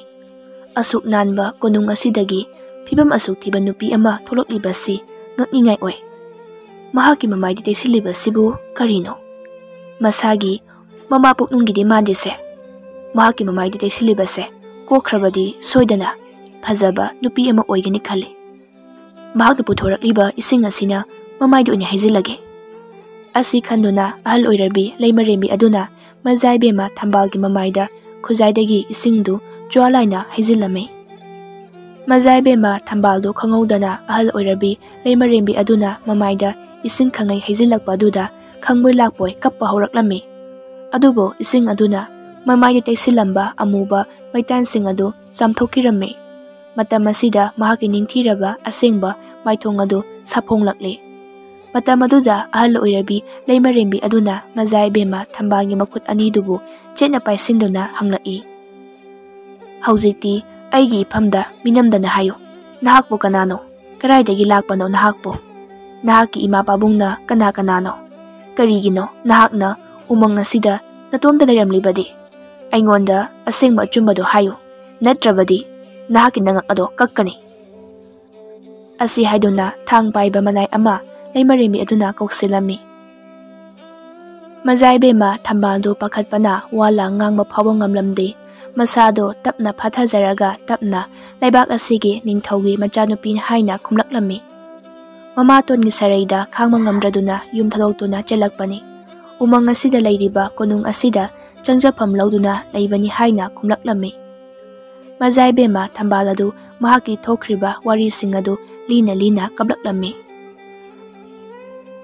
ꯑꯁꯨꯛ ꯅꯥꯟꯕ ꯀꯣꯅꯨꯡ ꯑꯁꯤꯗꯒꯤ ꯐꯤꯕꯝ ꯑꯁꯨꯛ ꯊꯤꯕ ꯅꯨꯄꯤ ꯑꯃ ꯊꯣꯛꯂꯛꯂꯤꯕꯁꯤ ꯉꯛꯅꯤꯡꯉꯥꯏ ꯑꯣꯏ꯫ ꯃꯍꯥꯛꯀꯤ ꯃꯃꯥꯏꯗ ꯇꯩꯁꯤꯜꯂꯤꯕꯁꯤꯕꯨ ꯀꯔꯤꯅꯣ? ꯃꯁꯥꯒꯤ ꯃꯃꯥ ꯄꯨꯛꯅꯨꯡꯒꯤꯗꯤ ꯃꯥꯟꯗꯦꯁꯦ꯫ ꯃꯍꯥꯛꯀꯤ ꯃꯃꯥꯏꯗ ꯇꯩꯁꯤꯜꯂꯤꯕꯁꯦ ꯀꯣꯛꯈ꯭ꯔꯕꯗꯤ ꯁꯣꯏꯗꯅ ꯐꯖꯕ ꯅꯨꯄꯤ ꯑꯃ ꯑꯣꯏꯒꯅꯤ ꯈꯜꯂꯤ꯫ ꯃꯍꯥꯛꯅ ꯄꯨꯊꯣꯔꯛꯂꯤꯕ ꯏꯁꯤꯡ ꯑꯁꯤꯅ ꯃꯃꯥꯏꯗ ꯑꯣꯏꯅ ꯍꯩꯖꯤꯜꯂꯒꯦ꯫" ꯑꯁꯤ ꯈꯟꯗꯨꯅ ꯑꯍꯜ ꯑꯣꯏꯔꯕꯤ ꯂꯩꯃꯔꯦꯝꯕꯤ ꯑꯗꯨꯅ ꯃꯖꯥ ꯏꯕꯦꯝꯃ ꯊꯝꯕꯥꯜꯒꯤ ꯃꯃꯥꯏꯗ ꯈꯨꯖꯥꯏꯗꯒꯤ ꯏꯁꯤꯡꯗꯨ ꯖ꯭ꯋꯥ ꯂꯥꯏꯅ ꯍꯩꯖꯤꯜꯂꯝꯃꯤ꯫ ꯃꯖꯥ ꯏꯕꯦꯝꯃ ꯊꯝꯕꯥꯜꯗꯨ ꯈꯪꯍꯧꯗꯅ ꯑꯍꯜ ꯑꯣꯏꯔꯕꯤ ꯂꯩꯃꯔꯦꯝꯕꯤ ꯑꯗꯨꯅ ꯃꯃꯥꯏꯗ ꯏꯁꯤꯡ ꯈꯪꯍꯩ ꯍꯩꯖꯤꯜꯂꯛꯄ ꯑꯗꯨꯗ ꯈꯪꯕꯣꯏ ꯂꯥꯛꯄꯣꯏ ꯀꯞꯄ ꯍꯧꯔꯛꯂꯝꯃꯤ꯫ ꯑꯗꯨꯕꯨ ꯏꯁꯤꯡ ꯑꯗꯨꯅ ꯃꯃꯥꯏꯗ ꯇꯩꯁꯤꯜꯂꯝꯕ ꯑꯃꯨꯕ ꯃꯩꯇꯥꯟꯁꯤꯡ ꯑꯗꯨ ꯆꯥꯝꯊꯣꯛꯈꯤꯔꯝꯃꯤ꯫ ꯃꯇꯝ ꯑꯁꯤꯗ ꯃꯍꯥꯛꯀꯤ ꯅꯤꯡꯊꯤꯔꯕ ꯑꯁꯦꯡꯕ ꯃꯥꯏꯊꯣꯡ ꯑꯗꯨ ꯁꯥꯐꯣꯡꯂꯛꯂꯦ꯫ ꯃꯇꯝ ꯑꯗꯨꯗ ꯑꯍꯜ ꯑꯣꯏꯔꯕꯤ ꯂꯩꯃꯔꯦꯝꯕꯤ ꯑꯗꯨꯅ ꯃꯖꯥ ꯏꯕꯦꯝꯃ ꯊꯝꯕꯥꯜꯒꯤ ꯃꯈꯨꯠ ꯑꯅꯤꯗꯨꯕꯨ ꯆꯦꯠꯅ ꯄꯥꯏꯁꯤꯟꯗꯨꯅ ꯍꯪꯂꯛꯏ, "ꯍꯧꯖꯤꯛꯇꯤ ꯑꯩꯒꯤ ꯏꯐꯝꯗ ꯃꯤꯅꯝꯗꯅ ꯍꯥꯏꯌꯨ, ꯅꯍꯥꯛꯄꯨ ꯀꯅꯥꯅꯣ? ꯀꯗꯥꯏꯗꯒꯤ ꯂꯥꯛꯄꯅꯣ ꯅꯍꯥꯛꯄꯨ? ꯅꯍꯥꯛꯀꯤ ꯏꯃꯥ ꯄꯥꯕꯨꯡꯅ ꯀꯅꯥ ꯀꯅꯥꯅꯣ? ꯀꯔꯤꯒꯤꯅꯣ ꯅꯍꯥꯛꯅ ꯎꯃꯪ ꯑꯁꯤꯗ ꯅꯇꯣꯝꯇ ꯂꯩꯔꯝꯂꯤꯕꯗꯤ? ꯑꯩꯉꯣꯟꯗ ꯑꯁꯦꯡꯕ ꯑꯆꯨꯝꯕꯗꯨ ꯍꯥꯏꯌꯨ, ꯅꯠꯇ꯭ꯔꯕꯗꯤ ꯅꯍꯥꯛꯀꯤ ꯅꯉꯛ ꯑꯗꯣ ꯀꯛꯀꯅꯤ"꯫ ꯑꯁꯤ ꯍꯥꯏꯗꯨꯅ ꯊꯥꯡ ꯄꯥꯏꯕ ꯃꯅꯥꯏ ꯑꯃ ꯂꯩꯃꯔꯦꯝꯕꯤ ꯑꯗꯨꯅ ꯀꯧꯁꯤꯜꯂꯝꯃꯤ꯫ ꯃꯖꯥ ꯏꯕꯦꯝꯃ ꯊꯝꯕꯥꯜꯗꯨ ꯄꯥꯈꯠꯄꯅ ꯋꯥ ꯂꯥꯡ ꯉꯥꯡꯕ ꯐꯥꯎꯕ ꯉꯝꯂꯝꯗꯦ꯫ ꯃꯁꯥꯗꯣ ꯇꯞꯅ ꯐꯥꯊꯖꯔꯒ ꯇꯞꯅ ꯂꯩꯕꯥꯛ ꯑꯁꯤꯒꯤ ꯅꯤꯡꯊꯧꯒꯤ ꯃꯆꯥꯅꯨꯄꯤꯅꯤ ꯍꯥꯏꯅ ꯈꯨꯝꯂꯛꯂꯝꯃꯤ꯫ ꯃꯃꯥꯇꯣꯟꯒꯤ ꯁꯔꯩꯗ ꯈꯥꯡꯕ ꯉꯝꯗ꯭ꯔꯗꯨꯅ ꯌꯨꯝ ꯊꯥꯗꯣꯛꯇꯨꯅ ꯆꯦꯜꯂꯛꯄꯅꯤ꯫ ꯎꯃꯪ ꯑꯁꯤꯗ ꯂꯩꯔꯤꯕ ꯀꯣꯅꯨꯡ ꯑꯁꯤꯗ ꯆꯪꯖꯐꯝ ꯂꯧꯗꯨꯅ ꯂꯩꯕꯅꯤ ꯍꯥꯏꯅ ꯈꯨꯝꯂꯛꯂꯝꯃꯤ꯫ ꯃꯖꯥ ꯏꯕꯦꯝꯃ ꯊꯝꯕꯥꯜ ꯑꯗꯨ ꯃꯍꯥꯛꯀꯤ ꯊꯣꯛꯈ꯭ꯔꯤꯕ ꯋꯥꯔꯤꯁꯤꯡ ꯑꯗꯨ ꯂꯤꯅ ꯂꯤꯅ ꯀꯞꯂꯛꯂꯝꯃꯤ꯫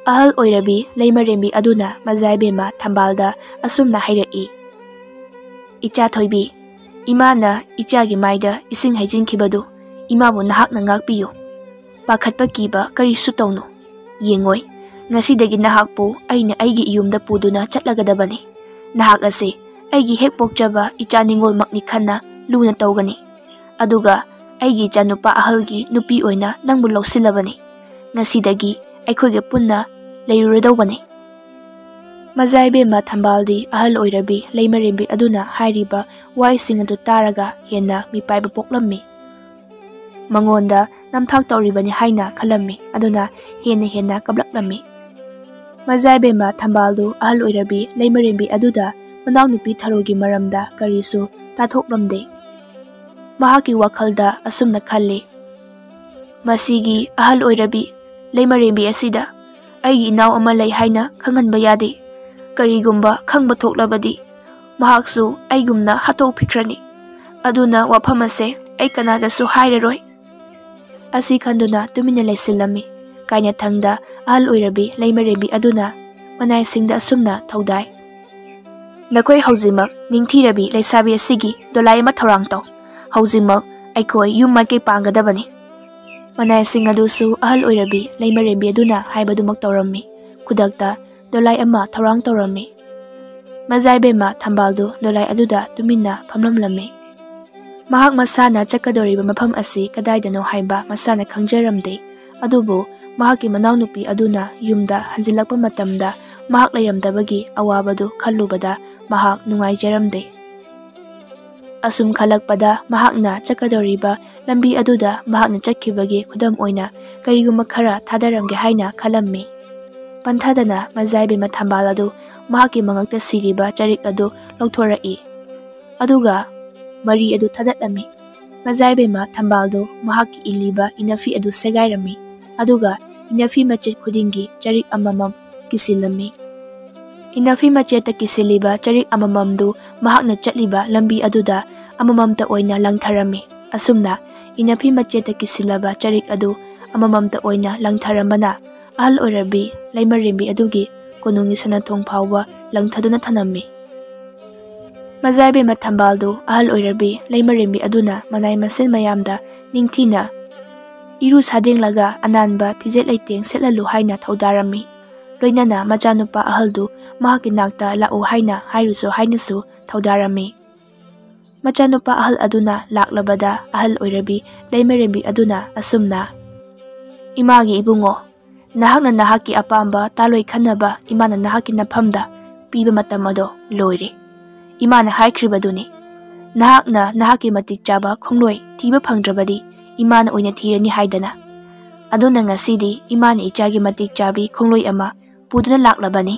ꯑꯍꯜ ꯑꯣꯏꯔꯕꯤ ꯂꯩꯃꯔꯦꯝꯕꯤ ꯑꯗꯨꯅ ꯃꯖꯥ ꯏꯕꯦꯝꯃ ꯊꯝꯕꯥꯜꯗ ꯑꯁꯨꯝꯅ ꯍꯥꯏꯔꯛꯏ, "ꯏꯆꯥ ꯊꯣꯏꯕꯤ, ꯏꯃꯥꯅ ꯏꯆꯥꯒꯤ ꯃꯥꯏꯗ ꯏꯁꯤꯡ ꯍꯩꯖꯤꯟꯈꯤꯕꯗꯨ ꯏꯃꯥꯕꯨ ꯅꯍꯥꯛꯅ ꯉꯥꯛꯄꯤꯌꯨ꯫ ꯄꯥꯈꯠꯄ ꯀꯤꯕ ꯀꯔꯤꯁꯨ ꯇꯧꯅꯨ꯫ ꯌꯦꯡꯉꯣꯏ, ꯉꯁꯤꯗꯒꯤ ꯅꯍꯥꯛꯄꯨ ꯑꯩꯅ ꯑꯩꯒꯤ ꯏꯌꯨꯝꯗ ꯄꯨꯗꯨꯅ ꯆꯠꯂꯒꯗꯕꯅꯤ꯫ ꯅꯍꯥꯛ ꯑꯁꯤ ꯑꯩꯒꯤ ꯍꯦꯛ ꯄꯣꯛꯆꯕ ꯏꯆꯥ ꯅꯤꯡꯉꯣꯜꯃꯛꯅꯤ ꯈꯟꯅ ꯂꯨꯅ ꯇꯧꯒꯅꯤ꯫ ꯑꯗꯨꯒ ꯑꯩꯒꯤ ꯏꯆꯥꯅꯨꯄꯥ ꯑꯍꯜꯒꯤ ꯅꯨꯄꯤ ꯑꯣꯏꯅ ꯅꯪꯕꯨ ꯂꯧꯁꯤꯜꯂꯕꯅꯤ꯫ ꯉꯁꯤꯗꯒꯤ ꯑꯩꯈꯣꯏꯒ ꯄꯨꯟꯅ ꯂꯩꯔꯨꯔꯗꯧꯕꯅꯤ"꯫ ꯃꯖꯥ ꯏꯕꯦꯝꯃ ꯊꯝꯕꯥꯜꯗꯤ ꯑꯍꯜ ꯑꯣꯏꯔꯕꯤ ꯂꯩꯃꯔꯦꯝꯕꯤ ꯑꯗꯨꯅ ꯍꯥꯏꯔꯤꯕ ꯋꯥꯍꯩꯁꯤꯡ ꯑꯗꯨ ꯇꯥꯔꯒ ꯍꯦꯟꯅ ꯃꯤꯄꯥꯏꯕ ꯄꯣꯛꯂꯝꯃꯤ꯫ ꯃꯉꯣꯟꯗ ꯅꯝꯊꯥꯛ ꯇꯧꯔꯤꯕꯅꯤ ꯍꯥꯏꯅ ꯈꯜꯂꯝꯃꯤ꯫ ꯑꯗꯨꯅ ꯍꯦꯟꯅ ꯍꯦꯟꯅ ꯀꯞꯂꯛꯂꯝꯃꯤ꯫ ꯃꯖꯥ ꯏꯕꯦꯝꯃ ꯊꯝꯕꯥꯜꯗꯨ ꯑꯍꯜ ꯑꯣꯏꯔꯕꯤ ꯂꯩꯃꯔꯦꯝꯕꯤ ꯑꯗꯨꯗ ꯃꯅꯥꯎꯅꯨꯄꯤ ꯊꯔꯣꯒꯤ ꯃꯔꯝꯗ ꯀꯔꯤꯁꯨ ꯇꯥꯊꯣꯛꯂꯝꯗꯦ꯫ ꯃꯍꯥꯛꯀꯤ ꯋꯥꯈꯜꯗ ꯑꯁꯨꯝꯅ ꯈꯜꯂꯤ, "ꯃꯁꯤꯒꯤ ꯑꯍꯜ ꯑꯣꯏꯔꯕꯤ ꯂꯩꯃꯔꯦꯝꯕꯤ ꯑꯁꯤꯗ ꯑꯩꯒꯤ ꯏꯅꯥꯎ ꯑꯃ ꯂꯩ ꯍꯥꯏꯅ ꯈꯪꯍꯟꯕ ꯌꯥꯗꯦ꯫ ꯀꯔꯤꯒꯨꯝꯕ ꯈꯪꯕ ꯊꯣꯛꯂꯕꯗꯤ ꯃꯍꯥꯛꯁꯨ ꯑꯩꯒꯨꯝꯅ ꯍꯥꯠꯇꯣꯛꯄꯤꯈ꯭ꯔꯅꯤ꯫ ꯑꯗꯨꯅ ꯋꯥꯐꯝ ꯑꯁꯦ ꯑꯩ ꯀꯅꯥꯗꯁꯨ ꯍꯥꯏꯔꯔꯣꯏ꯫ ꯑꯁꯤ ꯈꯟꯗꯨꯅ ꯇꯨꯃꯤꯟꯅ ꯂꯩꯁꯤꯜꯂꯝꯃꯤ꯫ ꯀꯥꯏꯅꯊꯪꯗ ꯑꯍꯜ ꯑꯣꯏꯔꯕꯤ ꯂꯩꯃꯔꯦꯝꯕꯤ ꯑꯗꯨꯅ ꯃꯅꯥꯏꯁꯤꯡꯗ ꯑꯁꯨꯝꯅ ꯊꯧꯗꯥꯏ, "ꯅꯈꯣꯏ ꯍꯧꯖꯤꯛꯃꯛ ꯅꯤꯡꯊꯤꯔꯕꯤ ꯂꯩꯁꯥꯕꯤ ꯑꯁꯤꯒꯤ ꯗꯣꯂꯥꯏ ꯑꯃ ꯊꯧꯔꯥꯡ ꯇꯧ꯫ ꯍꯧꯖꯤꯛꯃꯛ ꯑꯩꯈꯣꯏ ꯌꯨꯝ ꯃꯥꯏꯀꯩ ꯄꯥꯡꯒꯗꯕꯅꯤ꯫" ꯃꯅꯥꯏꯁꯤꯡ ꯑꯗꯨꯁꯨ ꯑꯍꯜ ꯑꯣꯏꯔꯕꯤ ꯂꯩꯃꯔꯦꯝꯕꯤ ꯑꯗꯨꯅ ꯍꯥꯏꯕꯗꯨꯃꯛ ꯇꯧꯔꯝꯃꯤ꯫ ꯈꯨꯗꯛꯇ ꯗꯣꯂꯥꯏ ꯑꯃ ꯊꯧꯔꯥꯡ ꯇꯧꯔꯝꯃꯤ꯫ ꯃꯖꯥꯏꯕꯦꯝꯃ ꯊꯝꯕꯥꯜꯗꯨ ꯗꯣꯂꯥꯏ ꯑꯗꯨꯗ ꯇꯨꯃꯤꯟꯅ ꯐꯝꯂꯝꯂꯝꯃꯤ꯫ ꯃꯍꯥꯛ ꯃꯁꯥꯅ ꯆꯠꯀꯗꯧꯔꯤꯕ ꯃꯐꯝ ꯑꯁꯤ ꯀꯗꯥꯏꯗꯅꯣ ꯍꯥꯏꯕ ꯃꯁꯥꯅ ꯈꯪꯖꯔꯝꯗꯦ꯫ ꯑꯗꯨꯕꯨ ꯃꯍꯥꯛꯀꯤ ꯃꯅꯥꯎꯅꯨꯄꯤ ꯑꯗꯨꯅ ꯌꯨꯝꯗ ꯍꯟꯖꯤꯜꯂꯛꯄ ꯃꯇꯝꯗ ꯃꯍꯥꯛ ꯂꯩꯔꯝꯗꯕꯒꯤ ꯑꯋꯥꯕꯗꯨ ꯈꯜꯂꯨꯕꯗ ꯃꯍꯥꯛ ꯅꯨꯡꯉꯥꯏꯖꯔꯝꯗꯦ꯫ ꯑꯁꯨꯝ ꯈꯜꯂꯛꯄꯗ ꯃꯍꯥꯛꯅ ꯆꯠꯀꯗꯧꯔꯤꯕ ꯂꯝꯕꯤ ꯑꯗꯨꯗ ꯃꯍꯥꯛꯅ ꯆꯠꯈꯤꯕꯒꯤ ꯈꯨꯗꯝ ꯑꯣꯏꯅ ꯀꯔꯤꯒꯨꯝꯕ ꯈꯔ ꯊꯥꯗꯔꯝꯒꯦ ꯍꯥꯏꯅ ꯈꯜꯂꯝꯃꯤ꯫ ꯄꯟꯊꯥꯗꯅ ꯃꯖꯥꯏꯕꯦꯝꯃ ꯊꯝꯕꯥꯜ ꯑꯗꯨ ꯃꯍꯥꯛꯀꯤ ꯃꯉꯛꯇ ꯁꯤꯔꯤꯕ ꯆꯔꯤꯛ ꯑꯗꯨ ꯂꯧꯊꯣꯔꯛꯏ꯫ ꯑꯗꯨꯒ ꯃꯔꯤ ꯑꯗꯨ ꯊꯥꯗꯠꯂꯝꯃꯤ꯫ ꯃꯖꯥꯏꯕꯦꯝꯃ ꯊꯝꯕꯥꯜꯗꯨ ꯃꯍꯥꯛꯀꯤ ꯏꯜꯂꯤꯕ ꯏꯅꯐꯤ ꯑꯗꯨ ꯁꯦꯒꯥꯏꯔꯝꯃꯤ꯫ ꯑꯗꯨꯒ ꯏꯅꯐꯤ ꯃꯆꯦꯠ ꯈꯨꯗꯤꯡꯒꯤ ꯆꯔꯤꯛ ꯑꯃꯃꯝ ꯀꯤꯁꯤꯜꯂꯝꯃꯤ꯫ ꯏꯅꯐꯤ ꯃꯆꯦꯠꯇ ꯀꯤꯁꯤꯜꯂꯤꯕ ꯆꯔꯤꯛ ꯑꯃꯃꯝꯗꯨ ꯃꯍꯥꯛꯅ ꯆꯠꯂꯤꯕ ꯂꯝꯕꯤ ꯑꯗꯨꯗ ꯑꯃꯃꯝꯇ ꯑꯣꯏꯅ ꯂꯪꯊꯔꯝꯃꯤ꯫ ꯑꯁꯨꯝꯅ ꯏꯅꯐꯤ ꯃꯆꯦꯠꯇ ꯀꯤꯁꯤꯜꯂꯕ ꯆꯔꯤꯛ ꯑꯗꯨ ꯑꯃꯃꯝꯇ ꯑꯣꯏꯅ ꯂꯪꯊꯔꯝꯕꯅ ꯑꯍꯜ ꯑꯣꯏꯔꯕꯤ ꯂꯩꯃꯔꯦꯝꯕꯤ ꯑꯗꯨꯒꯤ ꯀꯣꯅꯨꯡꯒꯤ ꯁꯅꯥꯊꯣꯡ ꯐꯥꯎꯕ ꯂꯪꯊꯗꯨꯅ ꯊꯅꯝꯃꯤ꯫ ꯃꯖꯥꯏꯕꯦꯝꯃ ꯊꯝꯕꯥꯜꯗꯨ ꯑꯍꯜ ꯑꯣꯏꯔꯕꯤ ꯂꯩꯃꯔꯦꯝꯕꯤ ꯑꯗꯨꯅ ꯃꯅꯥꯏ ꯃꯁꯤꯟ ꯃꯌꯥꯝꯗ ꯅꯤꯡꯊꯤꯅ ꯏꯔꯨ ꯁꯥꯗꯦꯡꯂꯒ ꯑꯅꯥꯟꯕ ꯐꯤꯖꯦꯠ ꯂꯩꯇꯦꯡ ꯁꯦꯠꯍꯜꯂꯨ ꯍꯥꯏꯅ ꯊꯧꯗꯥꯔꯝꯃꯤ꯫ ꯂꯣꯏꯅꯅ ꯃꯆꯥꯅꯨꯄꯥ ꯑꯍꯜꯗꯨ ꯃꯍꯥꯛꯀꯤ ꯅꯥꯛꯇ ꯂꯥꯛꯎ ꯍꯥꯏꯅ ꯍꯥꯏꯔꯨꯁꯨ ꯍꯥꯏꯅꯁꯨ ꯊꯧꯗꯥꯔꯝꯃꯤ꯫ ꯃꯆꯥꯅꯨꯄꯥ ꯑꯍꯜ ꯑꯗꯨꯅ ꯂꯥꯛꯂꯕꯗ ꯑꯍꯜ ꯑꯣꯏꯔꯕꯤ ꯂꯩꯃꯔꯦꯝꯕꯤ ꯑꯗꯨꯅ ꯑꯁꯨꯝꯅ, "ꯏꯃꯥꯒꯤ ꯏꯕꯨꯡꯉꯣ, ꯅꯍꯥꯛꯅ ꯅꯍꯥꯛꯀꯤ ꯑꯄꯥꯝꯕ ꯇꯥꯂꯣꯏ ꯈꯟꯅꯕ ꯏꯃꯥꯅ ꯅꯍꯥꯛꯀꯤ ꯅꯐꯝꯗ ꯄꯤꯕ ꯃꯇꯝ ꯑꯗꯣ ꯂꯣꯏꯔꯦ꯫ ꯏꯃꯥꯅ ꯍꯥꯏꯈ꯭ꯔꯤꯕꯗꯨꯅꯤ, ꯅꯍꯥꯛꯅ ꯅꯍꯥꯛꯀꯤ ꯃꯇꯤꯛ ꯆꯥꯕ ꯈꯣꯡꯂꯣꯏ ꯊꯤꯕ ꯐꯪꯗ꯭ꯔꯕꯗꯤ ꯏꯃꯥꯅ ꯑꯣꯏꯅ ꯊꯤꯔꯅꯤ ꯍꯥꯏꯗꯅ꯫ ꯑꯗꯨꯅ ꯉꯁꯤꯗꯤ ꯏꯃꯥꯅ ꯏꯆꯥꯒꯤ ꯃꯇꯤꯛ ꯆꯥꯕꯤ ꯈꯣꯡꯂꯣꯏ ꯑꯃ ꯄꯨꯗꯨꯅ ꯂꯥꯛꯂꯕꯅꯤ꯫"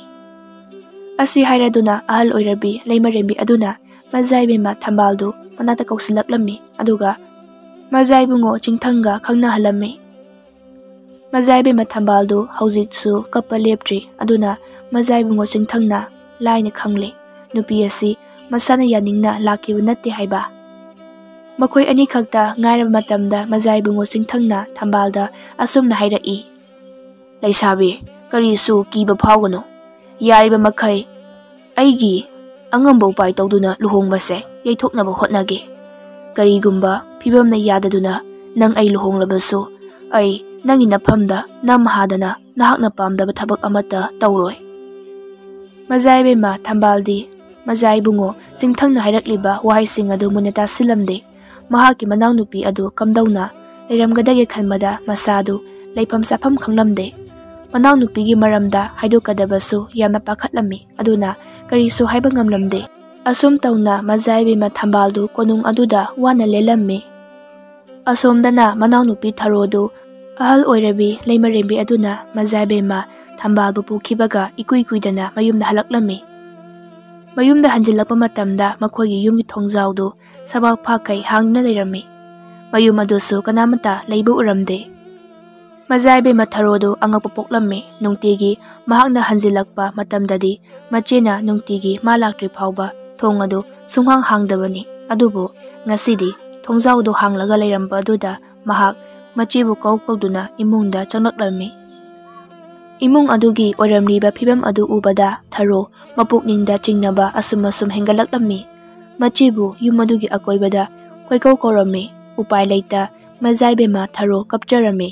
ꯑꯁꯤ ꯍꯥꯏꯔꯗꯨꯅ ꯑꯍꯜ ꯑꯣꯏꯔꯕꯤ ꯂꯩꯃꯔꯦꯝꯕꯤ ꯑꯗꯨꯅ ꯃꯖꯥꯏꯕꯦꯝꯃ ꯊꯝꯕꯥꯜꯗꯨ ꯃꯅꯥꯛꯇ ꯀꯧꯁꯤꯜꯂꯛꯂꯝꯃꯤ꯫ ꯑꯗꯨꯒ ꯃꯖꯥꯏꯕꯨꯡꯉꯣ ꯆꯤꯡꯊꯪꯒ ꯈꯪꯅꯍꯜꯂꯝꯃꯤ꯫ ꯃꯖꯥꯏꯕꯦꯝꯃ ꯊꯝꯕꯥꯜꯗꯨ ꯍꯧꯖꯤꯛꯁꯨ ꯀꯞꯄ ꯂꯦꯞꯇ꯭ꯔꯤ꯫ ꯑꯗꯨꯅ ꯃꯖꯥꯏꯕꯨꯡꯉꯣ ꯆꯤꯡꯊꯪꯅ ꯂꯥꯏꯅ ꯈꯪꯂꯦ, ꯅꯨꯄꯤ ꯑꯁꯤ ꯃꯁꯥꯅ ꯌꯥꯅꯤꯡꯅ ꯂꯥꯛꯈꯤꯕ ꯅꯠꯇꯦ ꯍꯥꯏꯕ꯫ ꯃꯈꯣꯏ ꯑꯅꯤꯈꯛꯇ ꯉꯥꯏꯔꯕ ꯃꯇꯝꯗ ꯃꯖꯥꯏꯕꯨꯡꯉꯣ ꯆꯤꯡꯊꯪꯅ ꯊꯝꯕꯥꯜꯗ ꯑꯁꯨꯝꯅ ꯍꯥꯏꯔꯛꯏ, "ꯂꯩꯁꯥꯕꯤ, ꯀꯔꯤꯁꯨ ꯀꯤꯕ ꯐꯥꯎꯒꯅꯨ꯫ ꯌꯥꯔꯤꯕ ꯃꯈꯩ ꯑꯩꯒꯤ ꯑꯉꯝꯕ ꯎꯄꯥꯏ ꯇꯧꯗꯨꯅ ꯂꯨꯍꯣꯡꯕꯁꯦ ꯌꯩꯊꯣꯛꯅꯕ ꯍꯣꯠꯅꯒꯦ꯫ ꯀꯔꯤꯒꯨꯝꯕ ꯐꯤꯕꯝꯅ ꯌꯥꯗꯗꯨꯅ ꯅꯪ ꯑꯩ ꯂꯨꯍꯣꯡꯂꯕꯁꯨ, ꯑꯩ ꯅꯪꯒꯤ ꯅꯐꯝꯗ ꯅꯝ ꯍꯥꯗꯅ ꯅꯍꯥꯛꯅ ꯄꯥꯝꯗꯕ ꯊꯕꯛ ꯑꯃꯠꯇ ꯇꯧꯔꯣꯏ꯫" ꯃꯖꯥꯏꯕꯦꯝꯃ ꯊꯝꯕꯥꯜꯗꯤ ꯃꯖꯥꯏꯕꯨꯡꯉꯣ ꯆꯤꯡꯊꯪꯅ ꯍꯥꯏꯔꯛꯂꯤꯕ ꯋꯥꯍꯩꯁꯤꯡ ꯑꯗꯨ ꯃꯨꯟꯅ ꯇꯥꯁꯤꯜꯂꯝꯗꯦ꯫ ꯃꯍꯥꯛꯀꯤ ꯃꯅꯥꯎꯅꯨꯄꯤ ꯑꯗꯨ ꯀꯝꯗꯧꯅ ꯂꯩꯔꯝꯒꯗꯒꯦ ꯈꯟꯕꯗ ꯃꯁꯥꯗꯨ ꯂꯩꯐꯝ ꯆꯥꯐꯝ ꯈꯪꯂꯝꯗꯦ꯫ ꯃꯅꯥꯎꯅꯨꯄꯤꯒꯤ ꯃꯔꯝꯗ ꯍꯥꯏꯗꯣꯛꯀꯗꯕꯁꯨ ꯌꯥꯝꯅ ꯄꯥꯈꯠꯂꯝꯃꯤ꯫ ꯑꯗꯨꯅ ꯀꯔꯤꯁꯨ ꯍꯥꯏꯕ ꯉꯝꯂꯝꯗꯦ꯫ ꯑꯁꯨꯝ ꯇꯧꯅ ꯃꯖꯥꯏꯕꯦꯝꯃ ꯊꯝꯕꯥꯜꯗꯨ ꯀꯣꯅꯨꯡ ꯑꯗꯨꯗ ꯋꯥꯅ ꯂꯦꯜꯂꯝꯃꯤ꯫ ꯑꯁꯣꯝꯗꯅ ꯃꯅꯥꯎꯅꯨꯄꯤ ꯊꯔꯣꯗꯨ ꯑꯍꯜ ꯑꯣꯏꯔꯕꯤ ꯂꯩꯃꯔꯦꯝꯕꯤ ꯑꯗꯨꯅ ꯃꯖꯥꯏꯕꯦꯝꯃ ꯊꯝꯕꯥꯜꯕꯨ ꯄꯨꯈꯤꯕꯒ ꯏꯀꯨꯏ ꯀꯨꯏꯗꯅ ꯃꯌꯨꯝꯗ ꯍꯜꯂꯛꯂꯝꯃꯤ꯫ ꯃꯌꯨꯝꯗ ꯍꯟꯖꯤꯜꯂꯛꯄ ꯃꯇꯝꯗ ꯃꯈꯣꯏꯒꯤ ꯌꯨꯝꯒꯤ ꯊꯣꯡꯖꯥꯎꯗꯨ ꯁꯕꯥꯛ ꯐꯥꯈꯩ ꯍꯥꯡꯗꯨꯅ ꯂꯩꯔꯝꯃꯤ꯫ ꯃꯌꯨꯝ ꯑꯗꯨꯁꯨ ꯀꯅꯥꯃꯠꯇ ꯂꯩꯕ ꯎꯔꯝꯗꯦ꯫ ꯃꯖꯥꯏꯕꯦꯝꯃ ꯊꯔꯣꯗꯨ ꯑꯉꯛꯄ ꯄꯣꯛꯂꯝꯃꯤ꯫ ꯅꯨꯡꯇꯤꯒꯤ ꯃꯍꯥꯛꯅ ꯍꯟꯖꯤꯜꯂꯛꯄ ꯃꯇꯝꯗꯗꯤ ꯃꯆꯦꯅ ꯅꯨꯡꯇꯤꯒꯤ ꯃꯥ ꯂꯥꯛꯇ꯭ꯔꯤ ꯐꯥꯎꯕ ꯊꯣꯡ ꯑꯗꯨ ꯁꯨꯡꯍꯥꯡ ꯍꯥꯡꯗꯕꯅꯤ꯫ ꯑꯗꯨꯕꯨ ꯉꯁꯤꯗꯤ ꯊꯣꯡꯖꯥꯎꯗꯨ ꯍꯥꯡꯂꯒ ꯂꯩꯔꯝꯕ ꯑꯗꯨꯗ ꯃꯍꯥꯛ ꯃꯆꯦꯕꯨ ꯀꯧ ꯀꯧꯗꯨꯅ ꯏꯃꯨꯡꯗ ꯆꯪꯂꯛꯂꯝꯃꯤ꯫ ꯏꯃꯨꯡ ꯑꯗꯨꯒꯤ ꯑꯣꯏꯔꯝꯂꯤꯕ ꯐꯤꯕꯝ ꯑꯗꯨ ꯎꯕꯗ ꯊꯔꯣ ꯃꯄꯨꯛꯅꯤꯡꯗ ꯆꯤꯡꯅꯕ ꯑꯁꯨꯝ ꯑꯁꯨꯝ ꯍꯦꯟꯒꯠꯂꯛꯂꯝꯃꯤ꯫ ꯃꯆꯦꯕꯨ ꯌꯨꯝ ꯑꯗꯨꯒꯤ ꯑꯀꯣꯏꯕꯗ ꯀꯣꯏꯀꯧ ꯀꯧꯔꯝꯃꯤ꯫ ꯎꯄꯥꯏ ꯂꯩꯇ ꯃꯖꯥꯏꯕꯦꯝꯃ ꯊꯔꯣ ꯀꯞꯆꯔꯝꯃꯤ꯫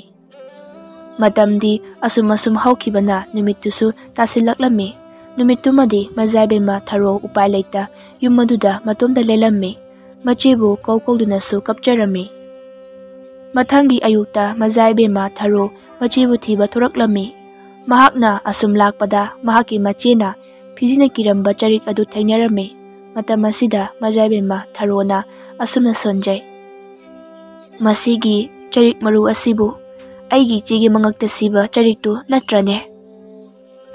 ꯃꯇꯝꯗꯤ ꯑꯁꯨꯝ ꯑꯁꯨꯝ ꯍꯧꯈꯤꯕꯅ ꯅꯨꯃꯤꯠꯇꯨꯁꯨ ꯇꯥꯁꯤꯜꯂꯛꯂꯝꯃꯤ꯫ ꯅꯨꯃꯤꯠꯇꯨꯃꯗꯤ ꯃꯖꯥꯏꯕꯦꯝꯃ ꯊꯔꯣ ꯎꯄꯥꯏ ꯂꯩꯇ ꯌꯨꯝ ꯑꯗꯨꯗ ꯃꯇꯣꯝꯇ ꯂꯦꯜꯂꯝꯃꯤ꯫ ꯃꯆꯦꯕꯨ ꯀꯧ ꯀꯧꯗꯨꯅꯁꯨ ꯀꯞꯆꯔꯝꯃꯤ꯫ ꯃꯊꯪꯒꯤ ꯑꯌꯨꯛꯇ ꯃꯖꯥꯏꯕꯦꯝꯃ ꯊꯔꯣ ꯃꯆꯦꯕꯨ ꯊꯤꯕ ꯊꯣꯔꯛꯂꯝꯃꯤ꯫ ꯃꯍꯥꯛꯅ ꯑꯁꯨꯝ ꯂꯥꯛꯄꯗ ꯃꯍꯥꯛꯀꯤ ꯃꯆꯦꯅ ꯐꯤꯖꯤꯅ ꯀꯤꯔꯝꯕ ꯆꯔꯤꯛ ꯑꯗꯨ ꯊꯦꯡꯅꯔꯝꯃꯤ꯫ ꯃꯇꯝ ꯑꯁꯤꯗ ꯃꯖꯥꯏꯕꯦꯝꯃ ꯊꯔꯣꯅ ꯑꯁꯨꯝꯅ ꯁꯣꯟꯖꯩ, "ꯃꯁꯤꯒꯤ ꯆꯔꯤꯛ ꯃꯔꯨ ꯑꯁꯤꯕꯨ ꯑꯩꯒꯤ ꯏꯆꯦꯒꯤ ꯃꯉꯛꯇ ꯁꯤꯕ ꯆꯔꯤꯛꯇꯨ ꯅꯠꯇ꯭ꯔꯅꯦ?"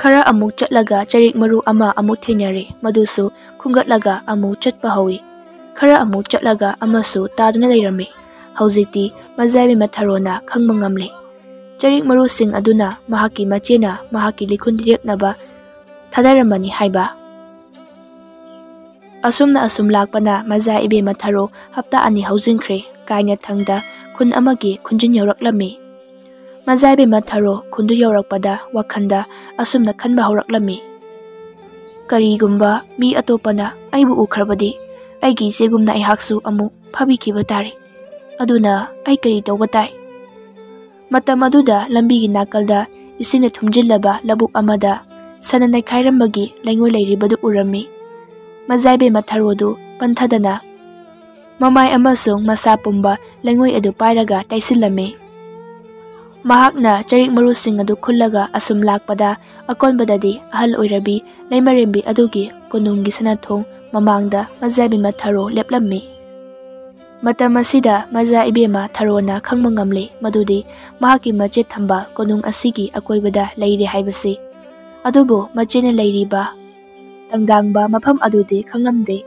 ꯈꯔ ꯑꯃꯨꯛ ꯆꯠꯂꯒ ꯆꯔꯤꯛ ꯃꯔꯨ ꯑꯃ ꯑꯃꯨꯛ ꯊꯦꯡꯅꯔꯦ꯫ ꯃꯗꯨꯁꯨ ꯈꯨꯟꯒꯠꯂꯒ ꯑꯃꯨꯛ ꯆꯠꯄ ꯍꯧꯏ꯫ ꯈꯔ ꯑꯃꯨꯛ ꯆꯠꯂꯒ ꯑꯃꯁꯨ ꯇꯥꯗꯨꯅ ꯂꯩꯔꯝꯃꯤ꯫ ꯍꯧꯖꯤꯛꯇꯤ ꯃꯖꯥꯏꯕꯦꯝꯃ ꯊꯔꯣꯅ ꯈꯪꯕ ꯉꯝꯂꯦ꯫ ꯆꯔꯤꯛ ꯃꯔꯨꯁꯤꯡ ꯑꯗꯨꯅ ꯃꯍꯥꯛꯀꯤ ꯃꯆꯦꯅ ꯃꯍꯥꯛꯀꯤ ꯂꯤꯈꯨꯟ ꯂꯤꯔꯛꯅꯕ ꯊꯥꯗꯔꯝꯕꯅꯤ ꯍꯥꯏꯕ꯫ ꯑꯁꯨꯝꯅ ꯑꯁꯨꯝ ꯂꯥꯛꯄꯅ ꯃꯖꯥ ꯏꯕꯦꯝꯃ ꯊꯔꯣ ꯍꯞꯇꯥ ꯑꯅꯤ ꯍꯧꯖꯤꯟꯈ꯭ꯔꯦ꯫ ꯀꯥꯏꯅꯊꯪꯗ ꯈꯨꯟ ꯑꯃꯒꯤ ꯈꯨꯟꯖꯤꯟ ꯌꯧꯔꯛꯂꯝꯃꯤ꯫ ꯃꯖꯥ ꯏꯕꯦꯝꯃ ꯊꯔꯣ ꯈꯨꯟꯗꯨ ꯌꯧꯔꯛꯄꯗ ꯋꯥꯈꯜꯗ ꯑꯁꯨꯝꯅ ꯈꯟꯕ ꯍꯧꯔꯛꯂꯝꯃꯤ: "ꯀꯔꯤꯒꯨꯝꯕ ꯃꯤ ꯑꯇꯣꯞꯄꯅ ꯑꯩꯕꯨ ꯎꯈ꯭ꯔꯕꯗꯤ ꯑꯩꯒꯤ ꯏꯆꯦꯒꯨꯝꯅ ꯑꯩꯍꯥꯛꯁꯨ ꯑꯃꯨꯛ ꯐꯥꯕꯤꯈꯤꯕ ꯇꯥꯔꯦ꯫ ꯑꯗꯨꯅ ꯑꯩ ꯀꯔꯤ ꯇꯧꯕ ꯇꯥꯏ?" ꯃꯇꯝ ꯑꯗꯨꯗ ꯂꯝꯕꯤꯒꯤ ꯅꯥꯀꯜꯗ ꯏꯁꯤꯡꯅ ꯊꯨꯝꯖꯤꯜꯂꯕ ꯂꯧꯕꯨꯛ ꯑꯃꯗ ꯁꯅꯥ ꯅꯩꯈꯥꯏꯔꯝꯕꯒꯤ ꯂꯩꯉꯣꯏ ꯂꯩꯔꯤꯕꯗꯨ ꯎꯔꯝꯃꯤ꯫ ꯃꯖꯥ ꯏꯕꯦꯝꯃ ꯊꯔꯣꯗꯨ ꯄꯟꯊꯗꯅ ꯃꯃꯥꯏ ꯑꯃꯁꯨꯡ ꯃꯁꯥ ꯄꯨꯝꯕ ꯂꯩꯉꯣꯏ ꯑꯗꯨ ꯄꯥꯏꯔꯒ ꯇꯩꯁꯤꯜꯂꯝꯃꯤ꯫ ꯃꯍꯥꯛꯅ ꯆꯔꯤꯛ ꯃꯔꯨꯁꯤꯡ ꯑꯗꯨ ꯈꯨꯜꯂꯒ ꯑꯁꯨꯝ ꯂꯥꯛꯄꯗ, ꯑꯀꯣꯟꯕꯗꯗꯤ ꯑꯍꯜ ꯑꯣꯏꯔꯕꯤ ꯂꯩꯃꯔꯦꯝꯕꯤ ꯑꯗꯨꯒꯤ ꯀꯣꯅꯨꯡꯒꯤ ꯁꯅꯥꯊꯣꯡ ꯃꯃꯥꯡꯗ ꯃꯖꯥ ꯏꯕꯦꯝꯃ ꯊꯔꯣ ꯂꯦꯞꯂꯝꯃꯤ꯫ ꯃꯇꯝ ꯑꯁꯤꯗ ꯃꯖꯥ ꯏꯕꯦꯝꯃ ꯊꯔꯣꯅ ꯈꯪꯕ ꯉꯝꯂꯦ ꯃꯗꯨꯗꯤ ꯃꯍꯥꯛꯀꯤ ꯃꯆꯦꯠ ꯊꯝꯕ ꯀꯣꯅꯨꯡ ꯑꯁꯤꯒꯤ ꯑꯀꯣꯏꯕꯗ ꯂꯩꯔꯦ ꯍꯥꯏꯕꯁꯤ꯫ ꯑꯗꯨꯕꯨ ꯃꯆꯦꯅ ꯂꯩꯔꯤꯕ ꯇꯪꯗꯥꯡꯕ ꯃꯐꯝ ꯑꯗꯨꯗꯤ ꯈꯪꯂꯝꯗꯦ꯫